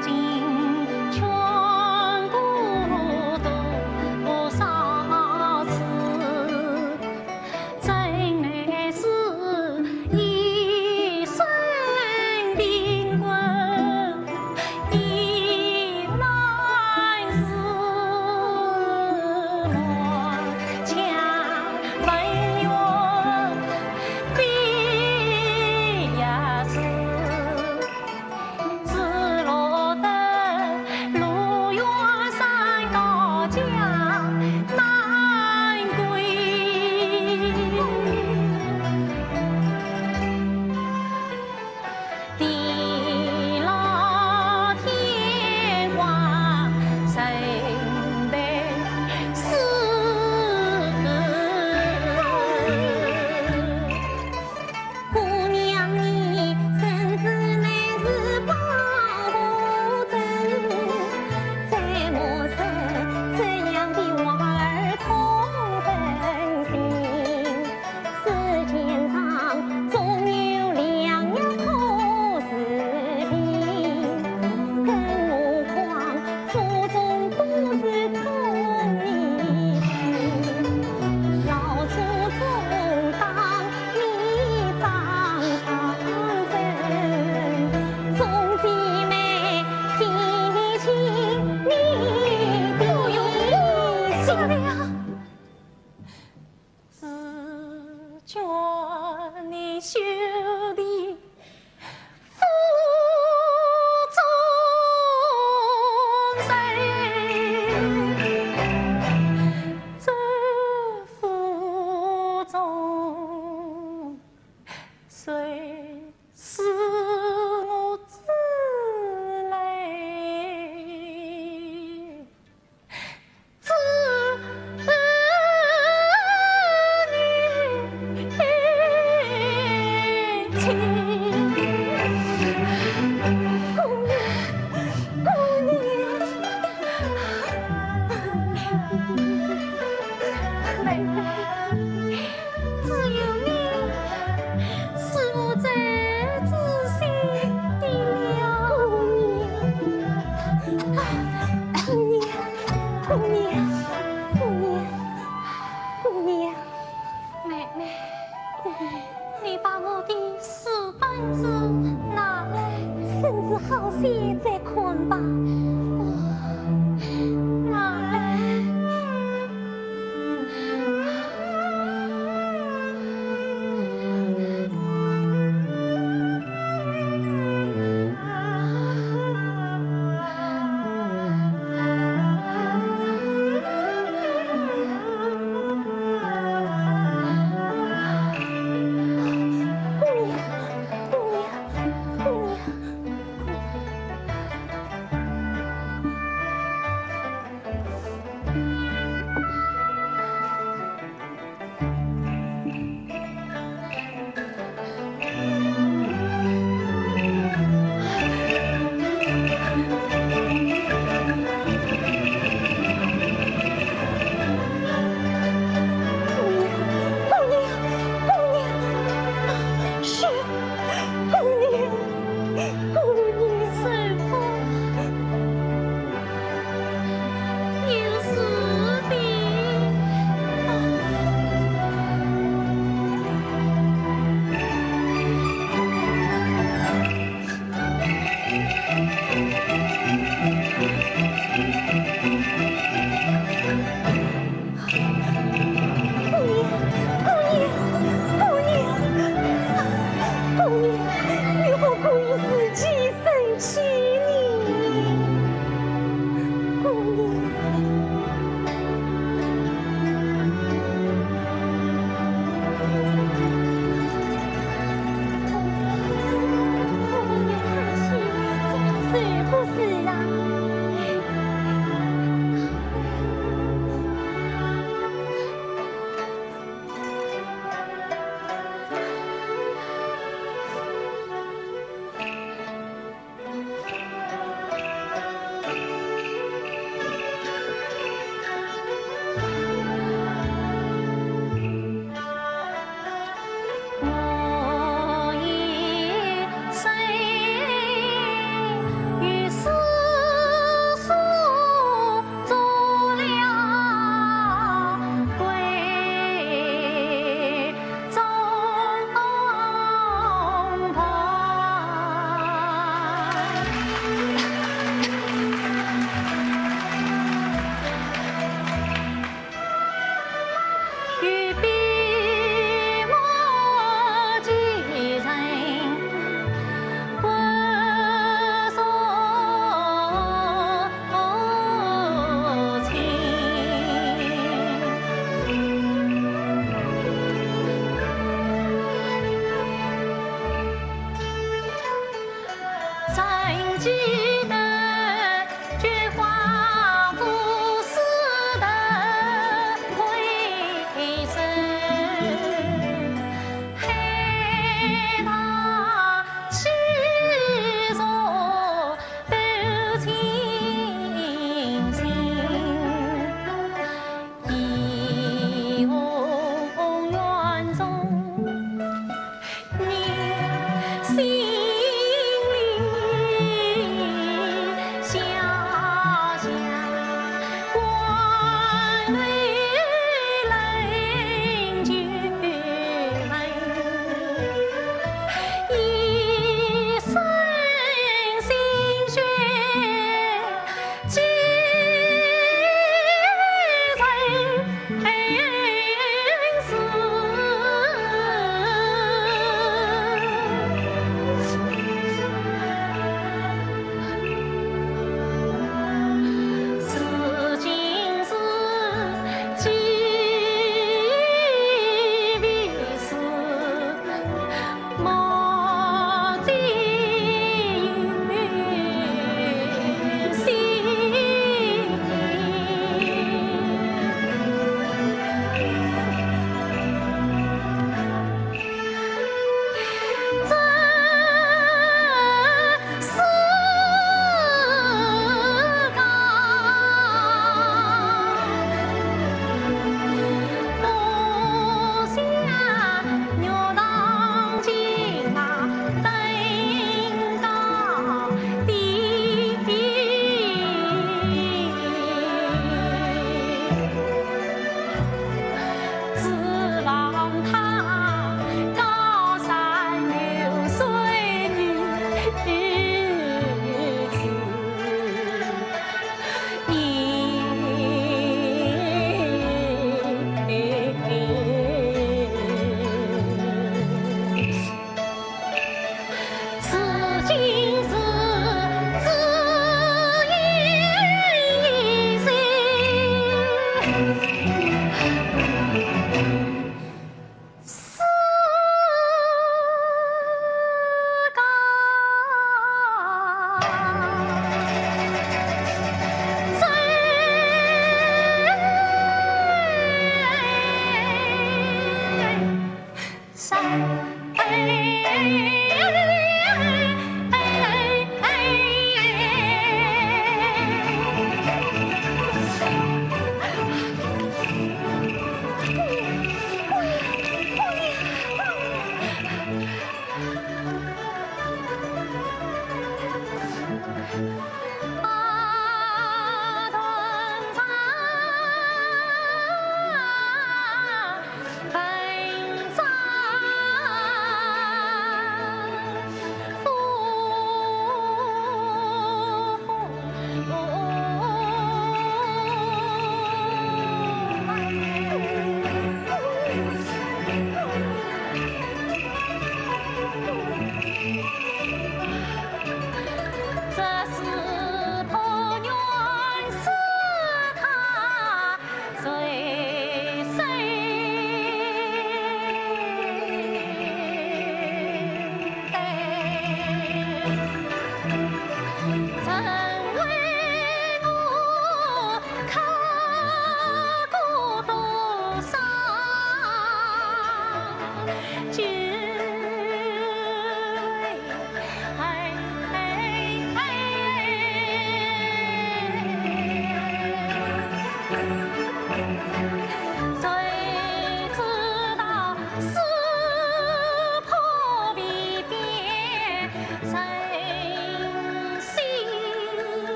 经劝过多少次。 真乃是一生贫困的男子，我家文员的呀是。 只落得路远山高家难归。地老天荒，身被私 姑娘你身子乃是保不准，怎么生这样的娃儿痛人心？世间上总有良药可治病，更何况 腹中都是痛的，老祖宗当你掌上身，众姐妹提醒你的。不用，不用，不用。 自觉你修的腹中人，这腹中谁是我之泪？ 只有你是我最知心的了。姑娘，姑娘，姑娘，姑娘，姑娘。妹妹，你把我的书本子拿来。身子好些再看吧。哦，拿来。三季的菊花不死的回声，海棠西落都清新。怡红院中 你心里。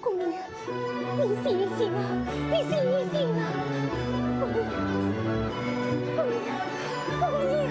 姑娘，你醒一醒啊！你醒一醒啊！姑娘，姑娘，姑娘。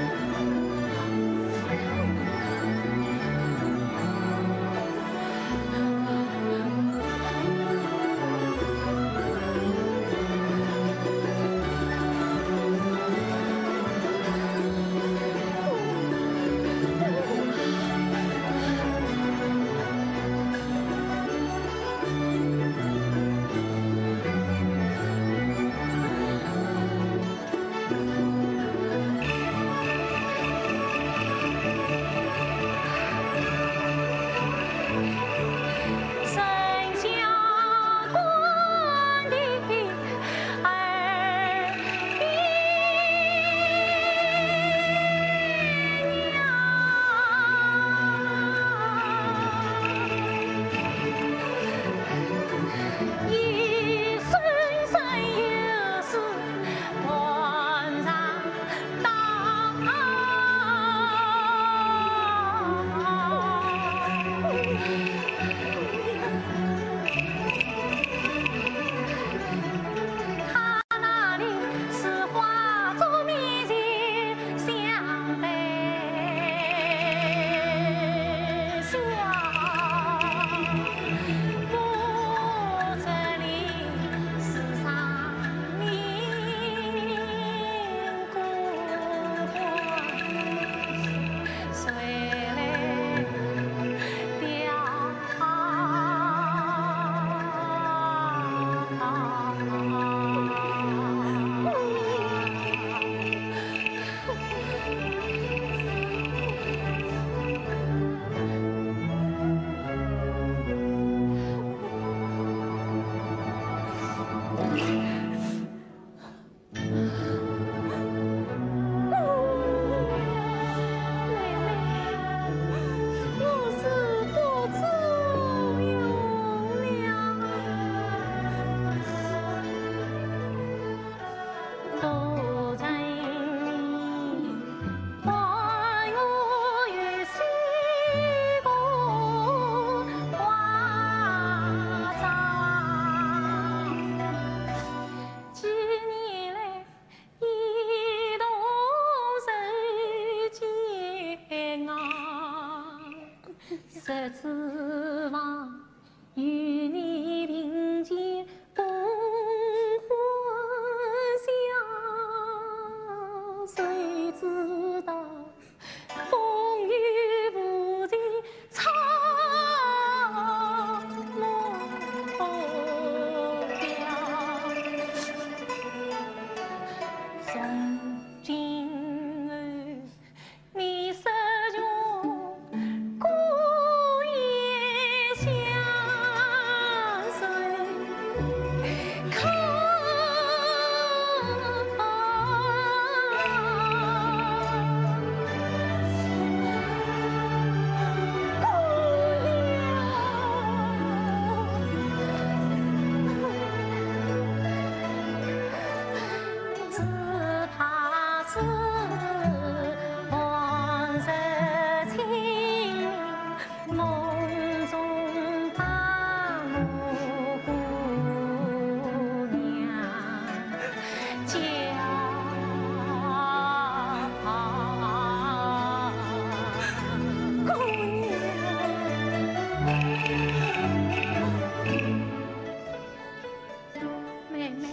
妹妹，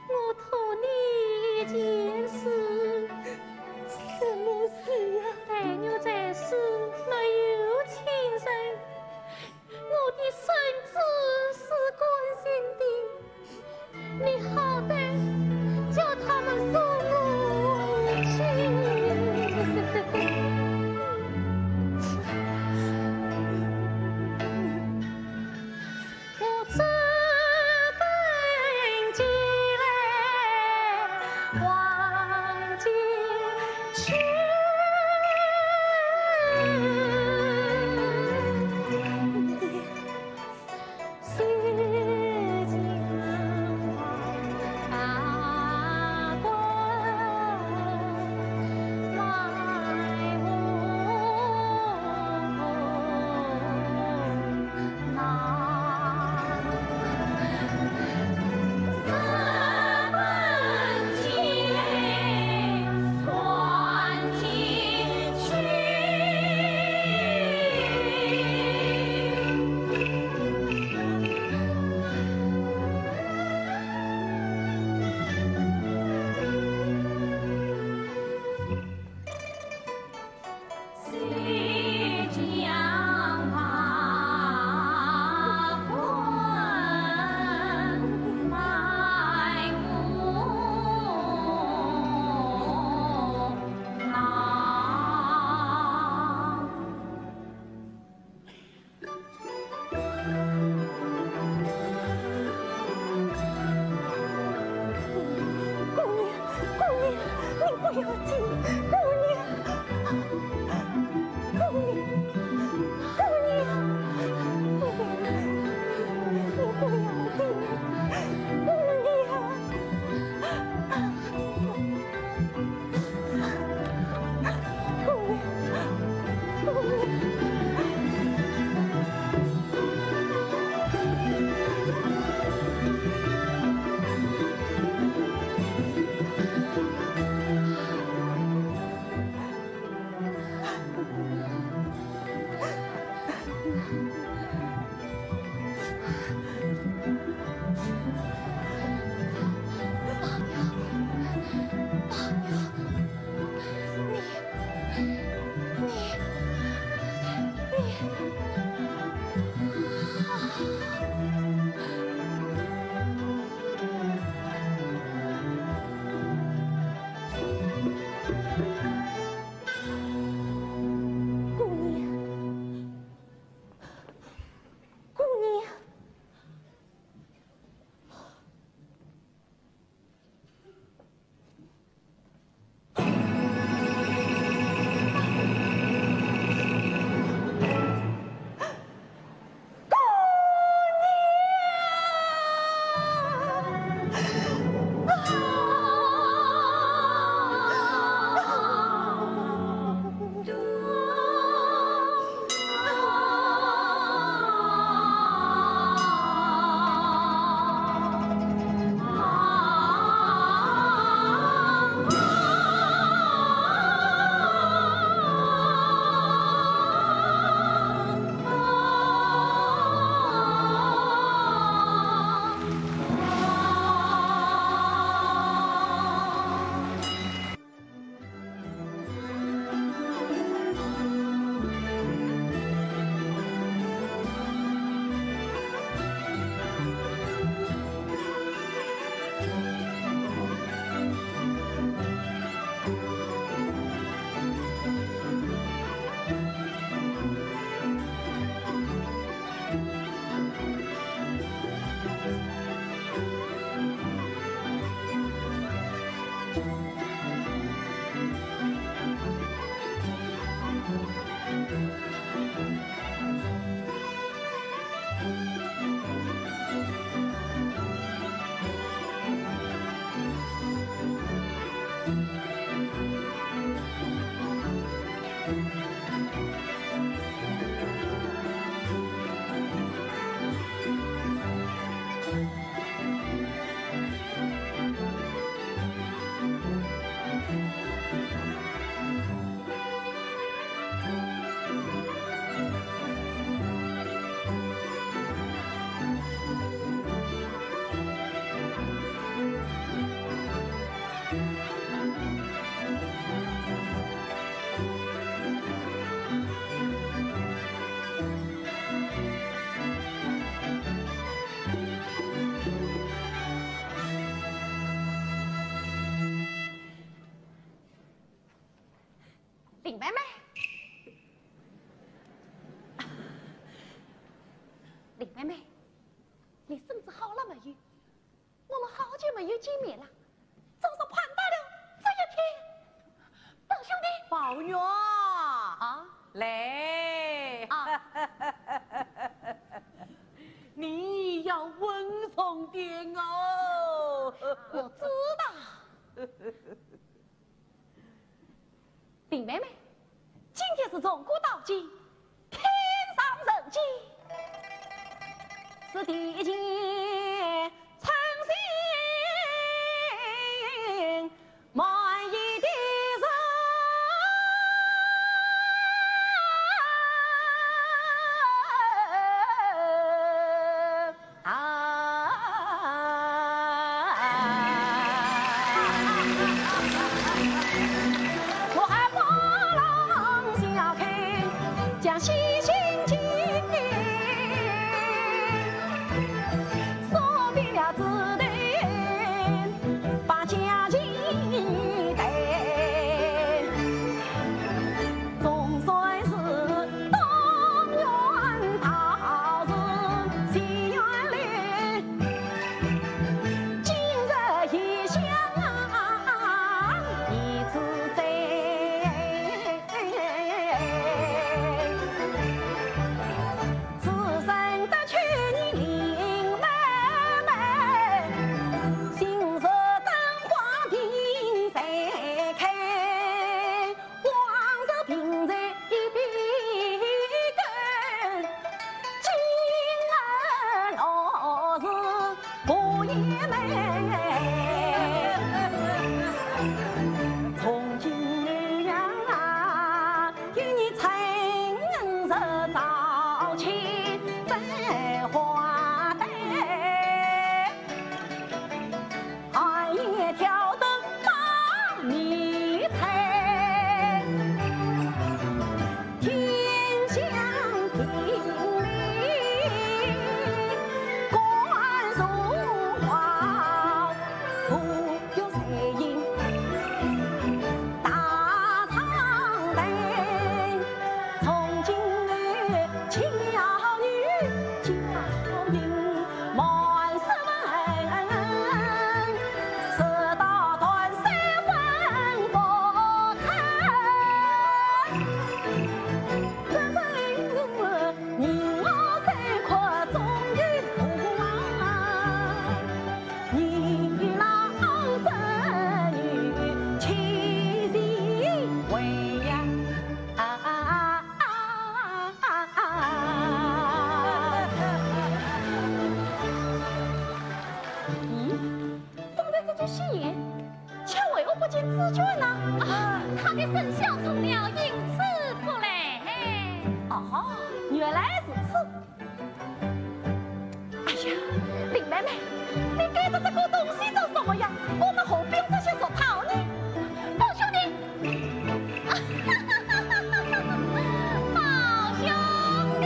我托你一件事。要紧，姑娘，姑娘，姑娘，你不要紧，姑娘。 姑娘，姑娘。 姑娘，姑娘。 林妹妹，林妹妹，你身子好了没有？我们好久没有见面了，总是盼到了这一天。宝兄弟，宝玉啊，啊？来，啊。你要稳重点哦。我知道。 林妹妹，今天是从古到今，天上人间，是地间称心满意的人。啊！ 今日异乡啊，一次啊，他的生肖冲了，因此不来。哦，原来如此。哎呀，林妹妹，你带着这个东西做什么呀？我们何必用这些俗套呢？宝兄弟，宝兄弟。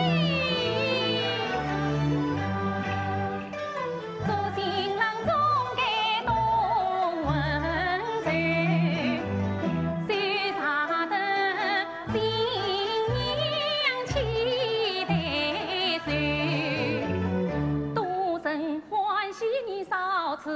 我知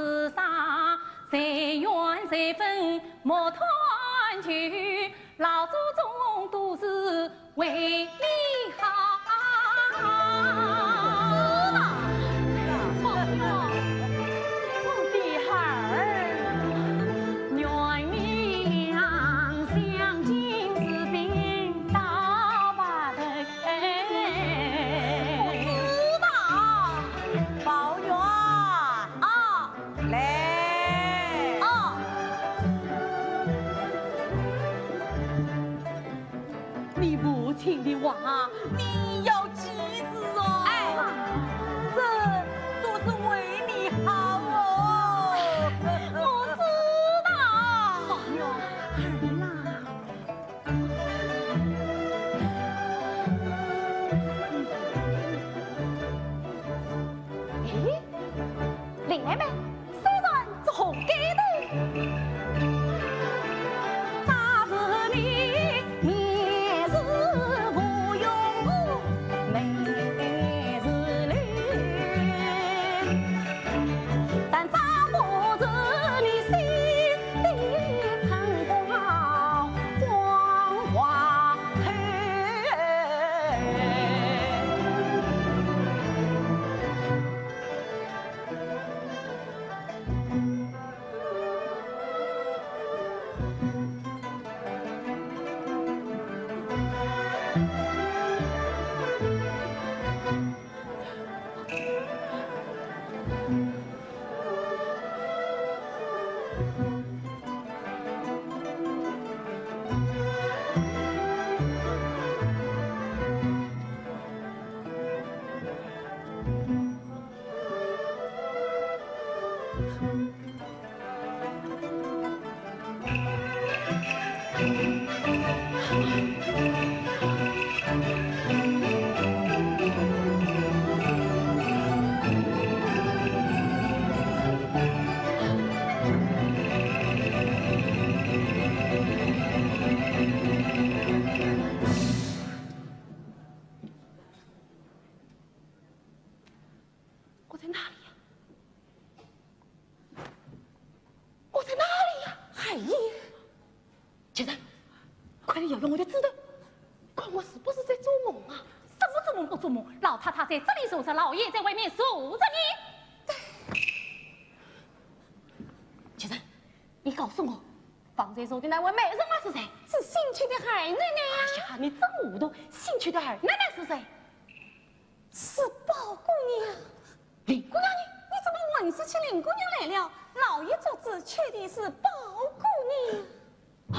道，宝玉啊，来。哦。 你父亲的话，你要记住哦。哎，这都是为你好哦。我知道。宝玉，儿啦。哎，林妹妹， 虽然做好该的，但是你面是无用武，眉是柳，但丈夫是你心的春光光华透。 我在哪里呀？我在哪里呀？海英，姐姐，快点摇摇我的指头，看我是不是在做梦啊？什么做梦不做梦？老太太在这里坐着，老爷在外面坐着呢。姐姐，你告诉我，方才坐的那位美人儿是谁？是新娶的二奶奶呀。哎呀，你真糊涂！新娶的二奶奶是谁？ 是宝姑娘。林姑娘呢？你怎么混说起林姑娘来了？老爷做主娶的是宝姑娘。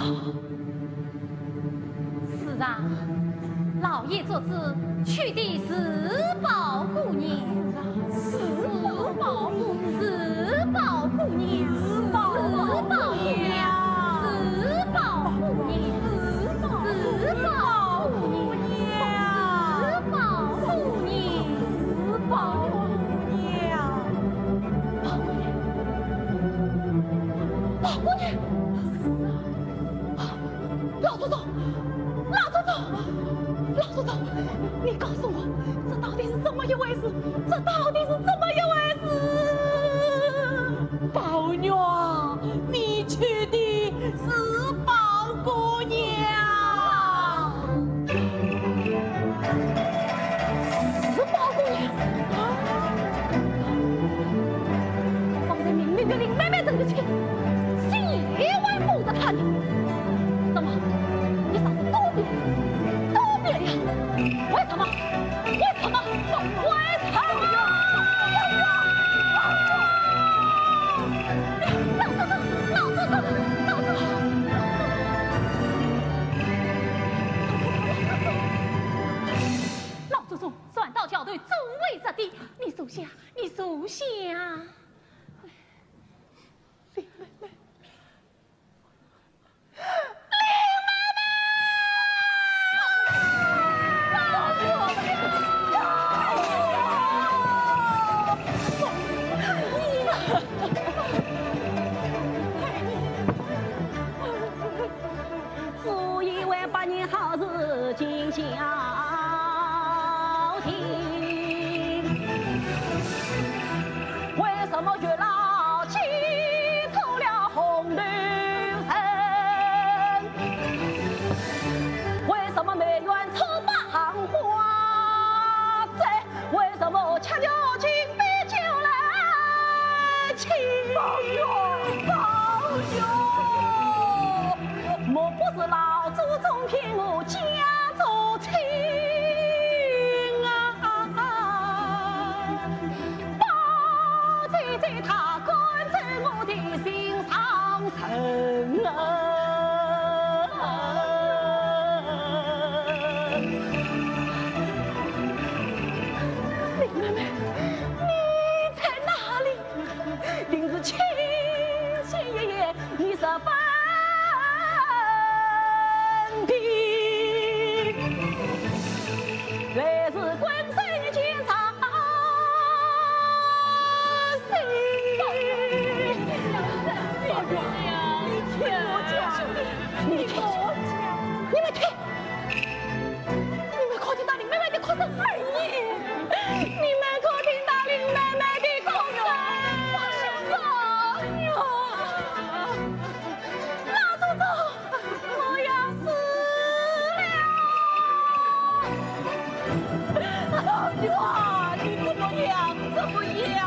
是啊，老爷做主娶的是宝姑娘。是啊，是宝姑娘。是宝姑娘。是宝姑娘。是宝姑娘。是宝姑娘。 是宝姑娘，是宝姑娘，宝姑娘，宝姑娘，老祖宗，老祖宗，老祖宗，你告诉我，这到底是怎么一回事？这到底是怎么一回事？宝玉啊，你娶的 是宝姑娘。是宝姑娘？方才明明是林妹妹成的亲，现在还护着她呢。怎么，你嫂子都变，都变了？为什么？为什么？为什么？想。林妹妹。 自以为百年好事尽消停，为什么月老牵错了红头绳？为什么梅园错把荷花摘？为什么恰巧金杯酒来倾？宝玉，宝玉！ 莫不是老祖宗骗我家族亲啊？宝姐姐她赶走我的心上人啊！林妹妹，你在哪里？ 定是千千夜夜你十分的，来自关山见长生。你听我讲，你听我讲，你们听。 你们可听到林妹妹的哭声？哎，你们可听到林妹妹的哭声？哎呦，老祖宗，我要死了！哎呦，你怎么样？怎么样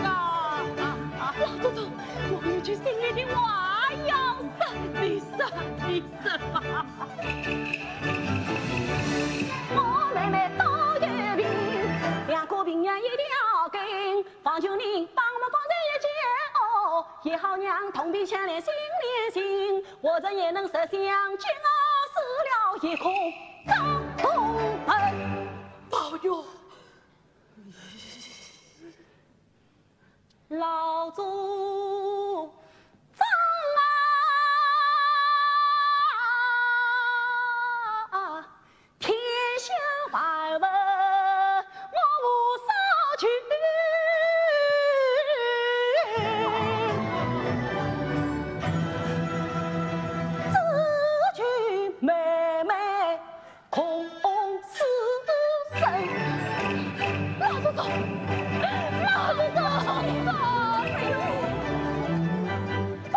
啊？老祖宗，我有句心里的话要对你说，对你说。 我妹妹都有病，两个病院一条根，方求你帮我们放在一起哦，也好让同病相怜心连心，活着也能实相见啊，死了也可当同门。宝玉， 老祖宗啊，天下万物我无所求，只求妹妹 共此生。老祖宗，老祖宗，哎呦，宝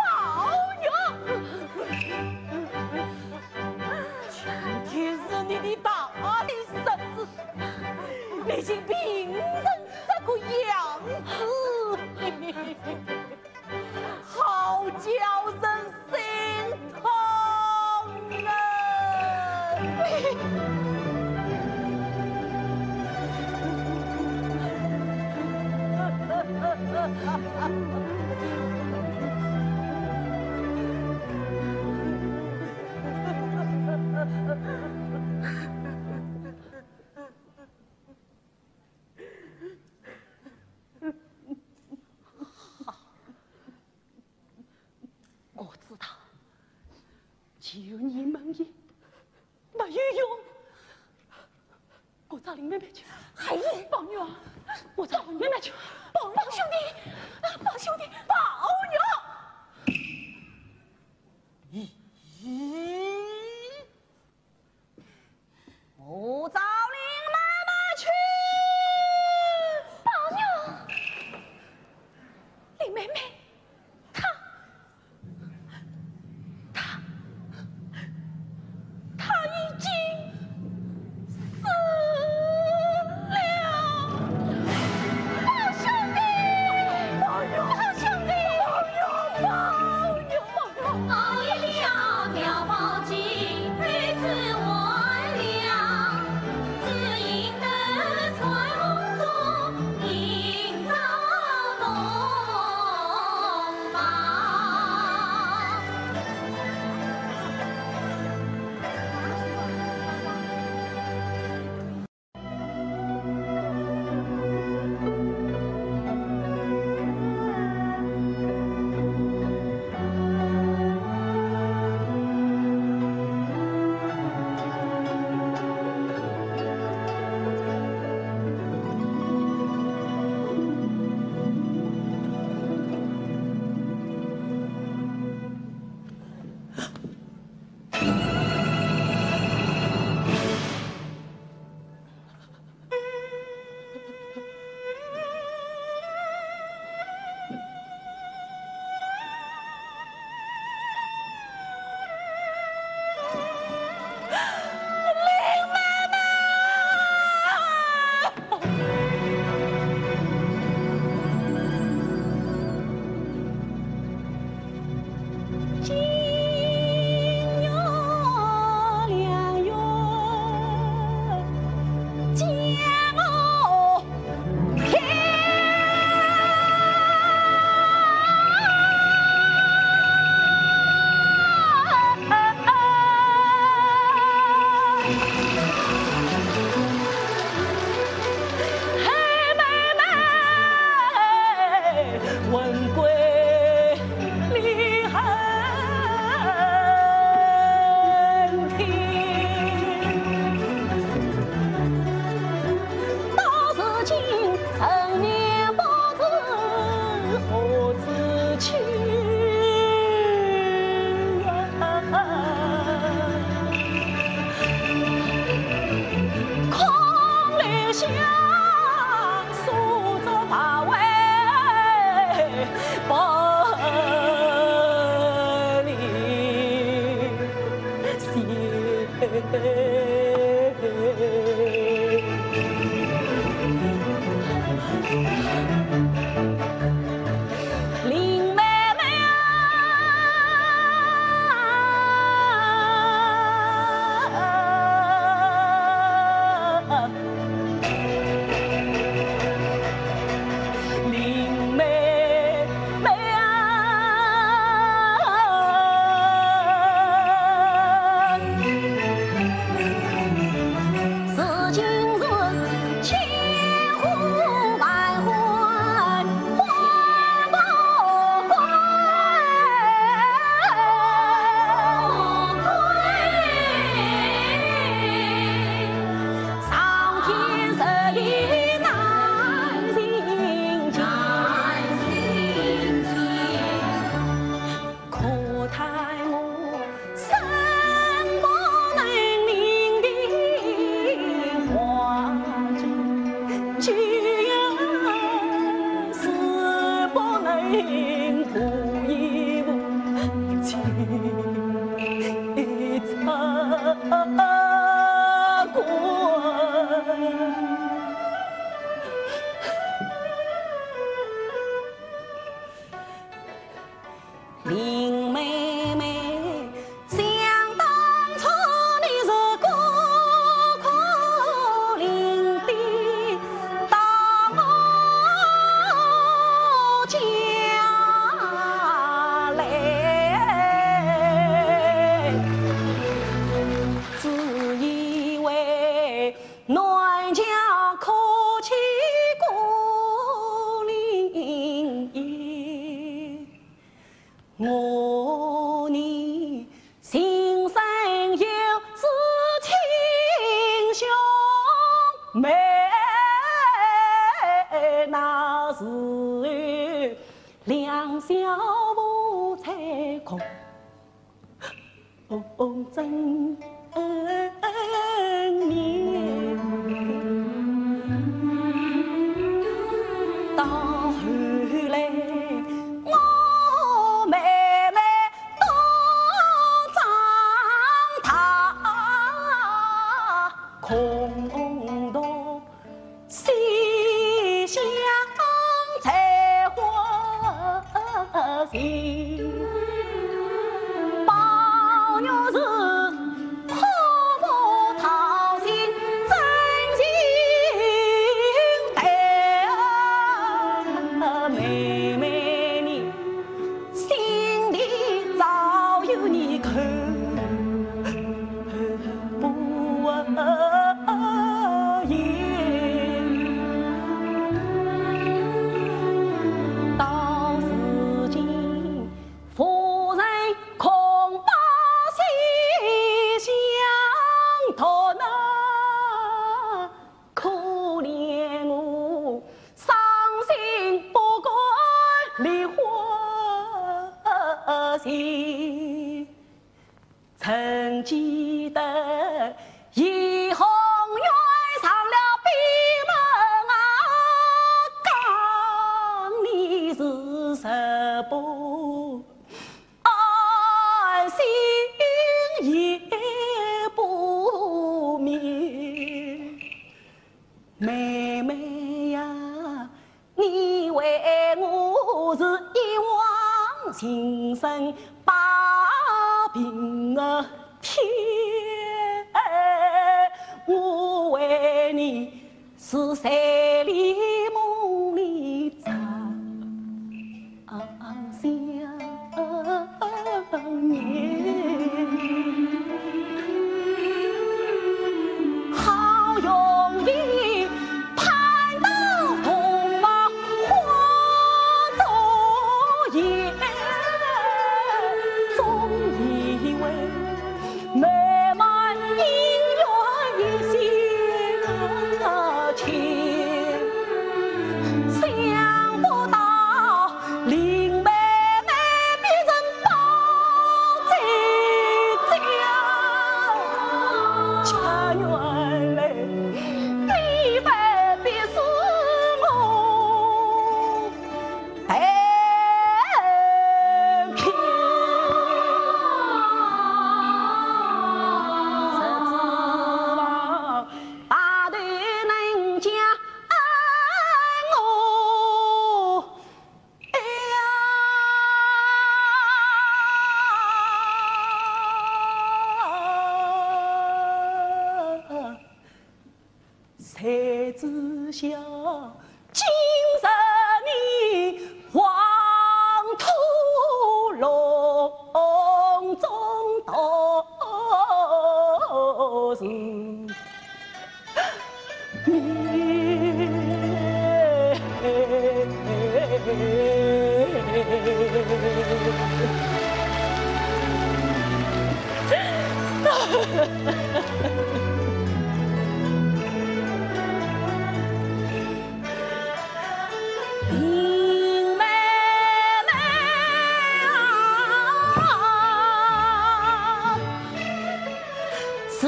玉，今天是你的大的日子，你竟病成这个样子。 好叫人心痛啊！好，我知道，既有你们也没有用。我找林妹妹去。哎，宝玉啊，我找林妹妹去。宝兄弟，宝兄弟，宝玉。咦？ 我找林妹妹去。宝玉，林妹妹，她，她，她已经死了。宝兄弟，宝兄弟，林妹妹啊，林妹妹啊。 林妹妹，想当初你是孤苦伶仃到我家来，自以为 南墙可起孤零零，我呢心生有事亲兄妹，那时候两小无猜空。 红尘恩怨。到后来，我妹妹都长大，空洞 西厢采花情，宝玉是泼墨淘新真情淡，妹妹你 心里早有你口不言。到如今，夫人空把西厢托，那可怜我 伤心不敢理花情。曾记得怡红院上了闭门啊，讲你是十八 安心也不眠。妹妹呀，你为我是一往情深把平日天，我为你 是睡里梦里常想念。好容易盼到桐花花作艳，总以为 美满姻缘一线牵，想不到林妹妹变成包姐姐，却原来你非必是我 哎，子孝，今日你黄土隆中到是你。林妹妹啊，自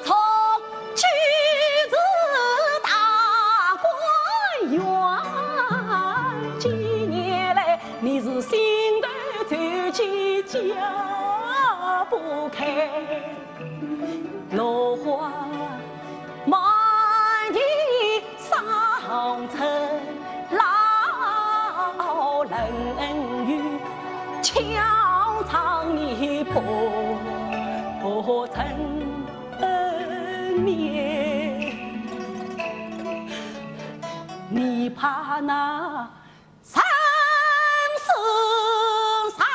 从今日大观园，几年来你是心头最急，解不开。 落花满地伤春，老人语敲窗你破破成眠。你怕那 生死上，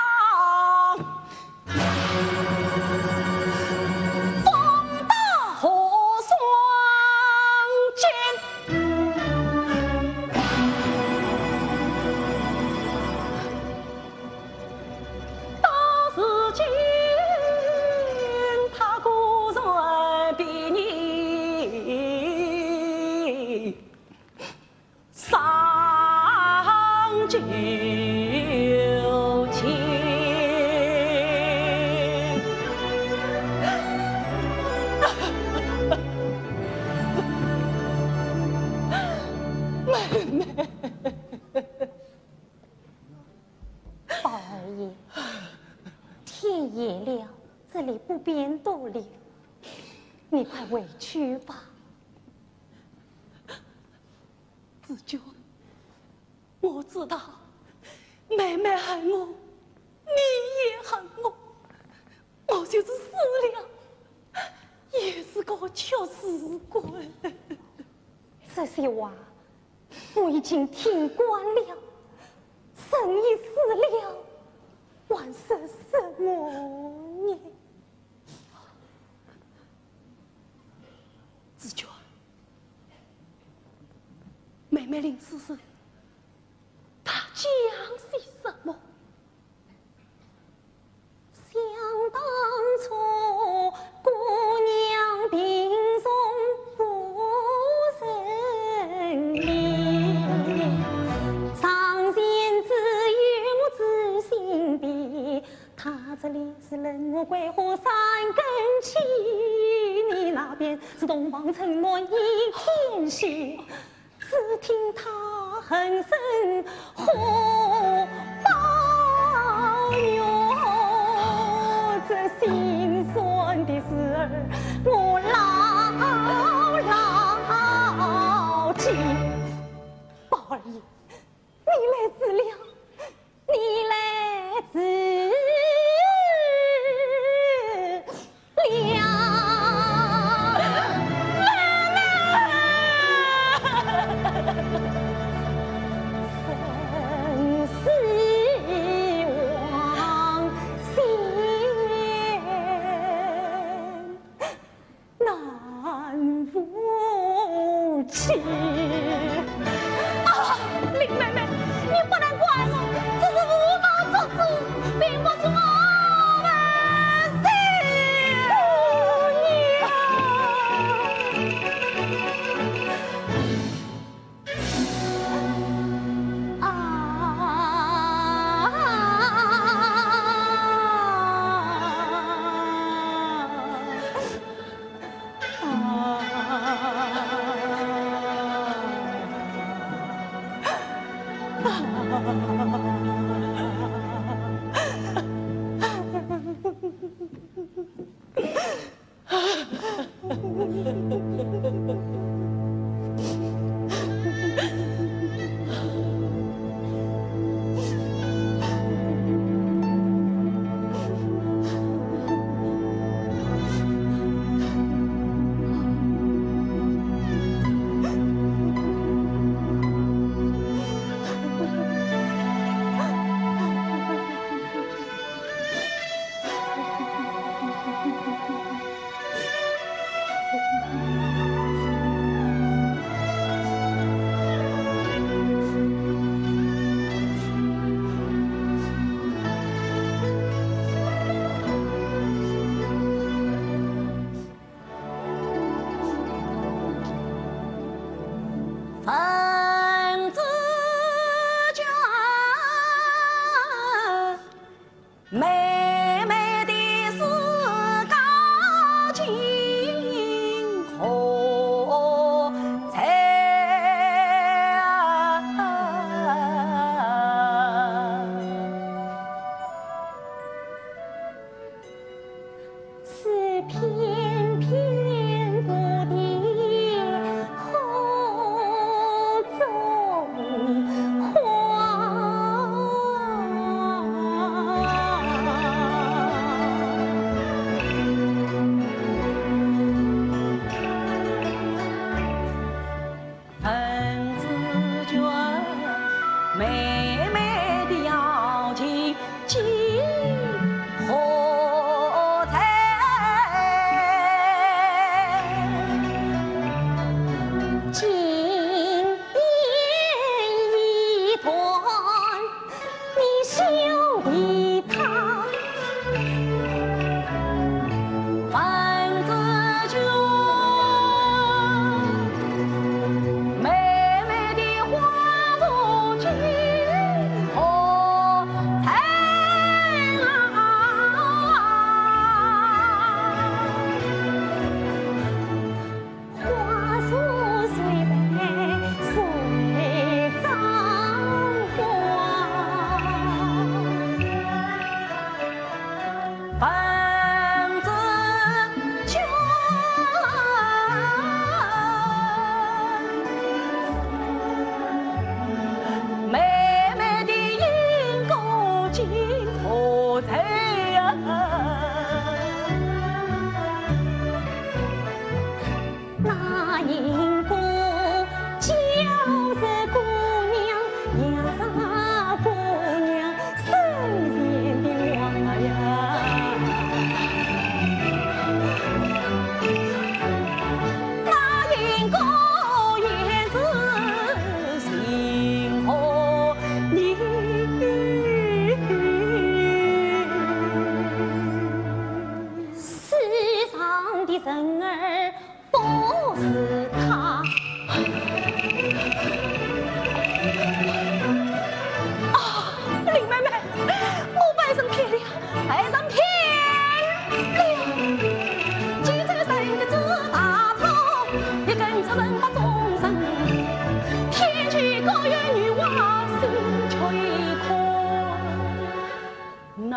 风刀和霜剑，到如今他果然比你 上九天。妹妹。宝二爷，天夜了，这里不便多留，你快回去吧。 紫鹃，我知道妹妹恨我，你也恨我，我就是死了，也是个屈死鬼。这些话我已经听惯了，人已死了，还说什么呢？ 紫鹃，妹妹临死时，她讲些什么？想当初，姑娘病重不曾离，床前只有我知心的， 他这里是冷漠桂花三更起，你那边是洞房春暖一点闲，只听他哼声呼抱哟，这心酸的事儿我牢牢记。宝二爷， 你来迟了，你来迟了。生死往前 难无期。啊，林妹妹，你不能怪我，这是父母做主，并不是我们谁呀。片片蝴蝶空中花。文子君，妹妹的邀请 今何在？金钿一段，你休理他。文子君，妹妹的花如今 何在啊？花如水在水上花。文子君，妹妹的缨钩今何在呀？那缨钩叫这姑娘呀，这姑娘 身前的花呀，那缨钩也是情何以？世上的人儿 不是他。啊，林妹妹，我被人骗了，被人骗了！今朝人的这大错，你跟着人把众人骗去，高原女娲心却已空。那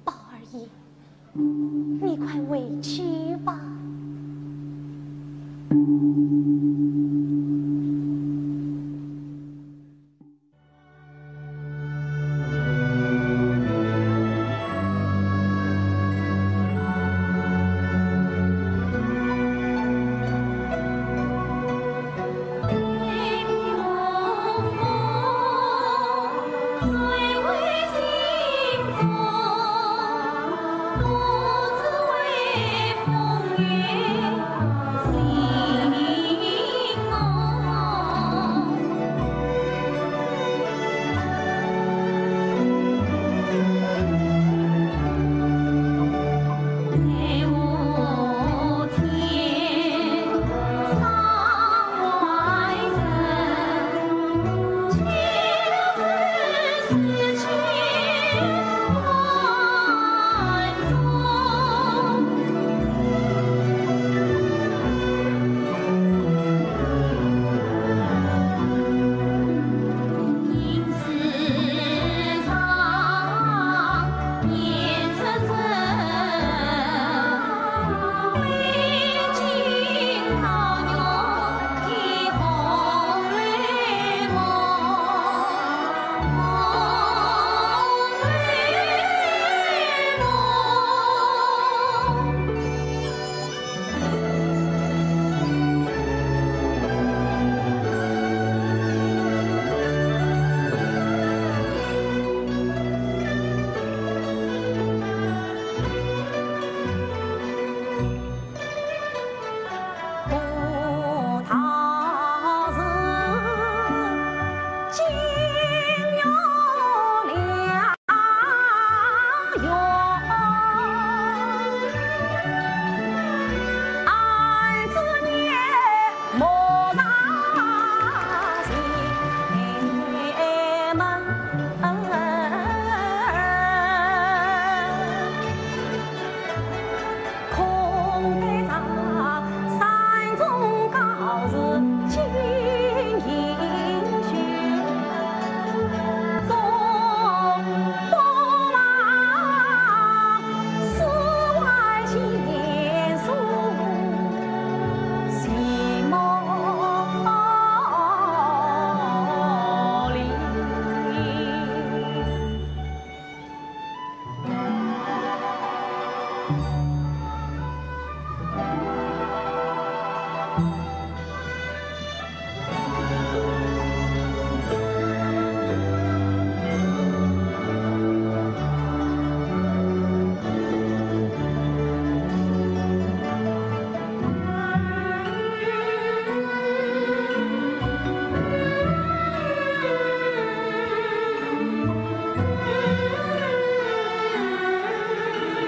宝二爷，你快回去吧。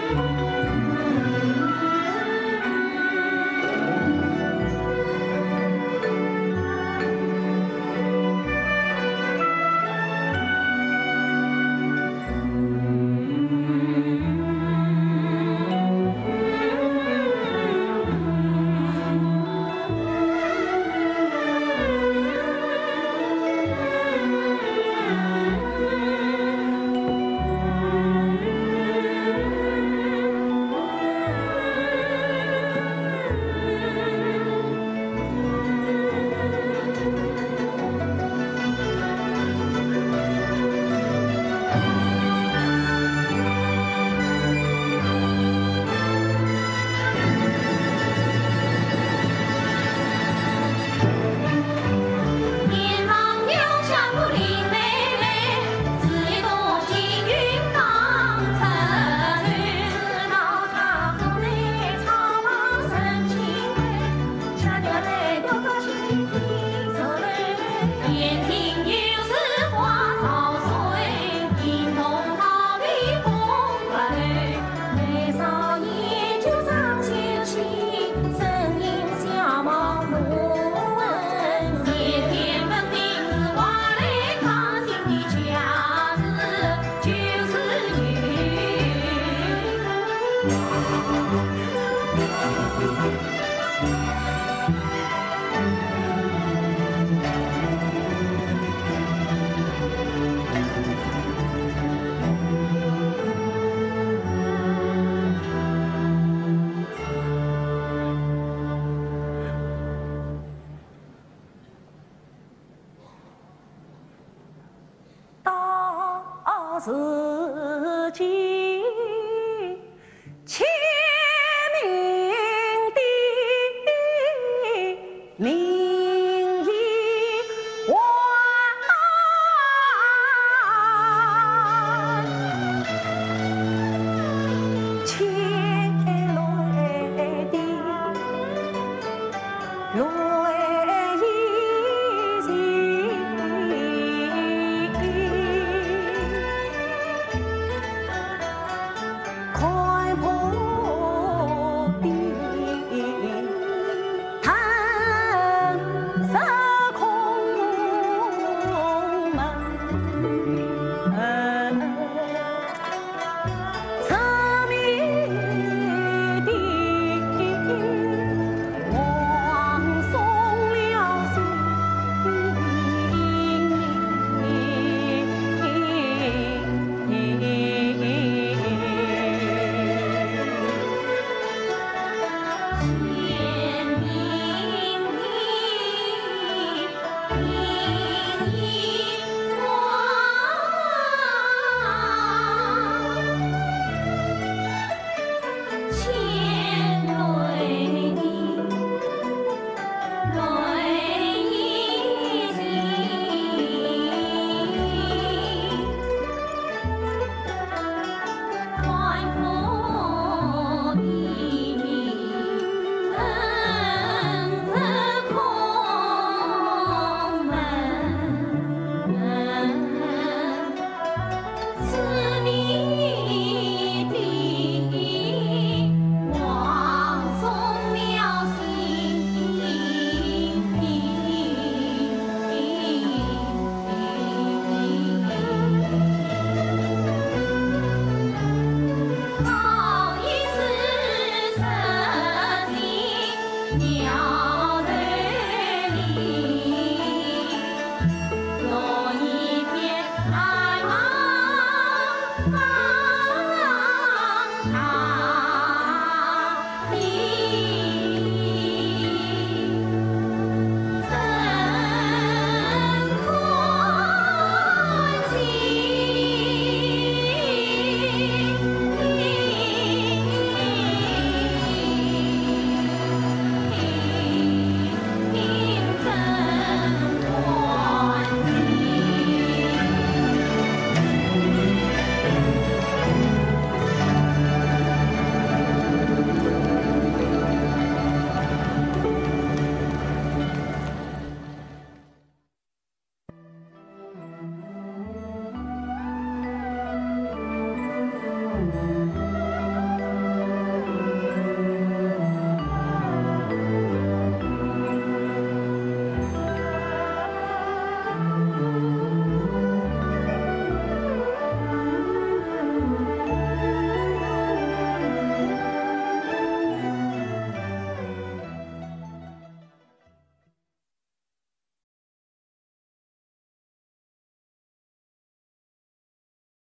到如今，清明的名已还。牵累的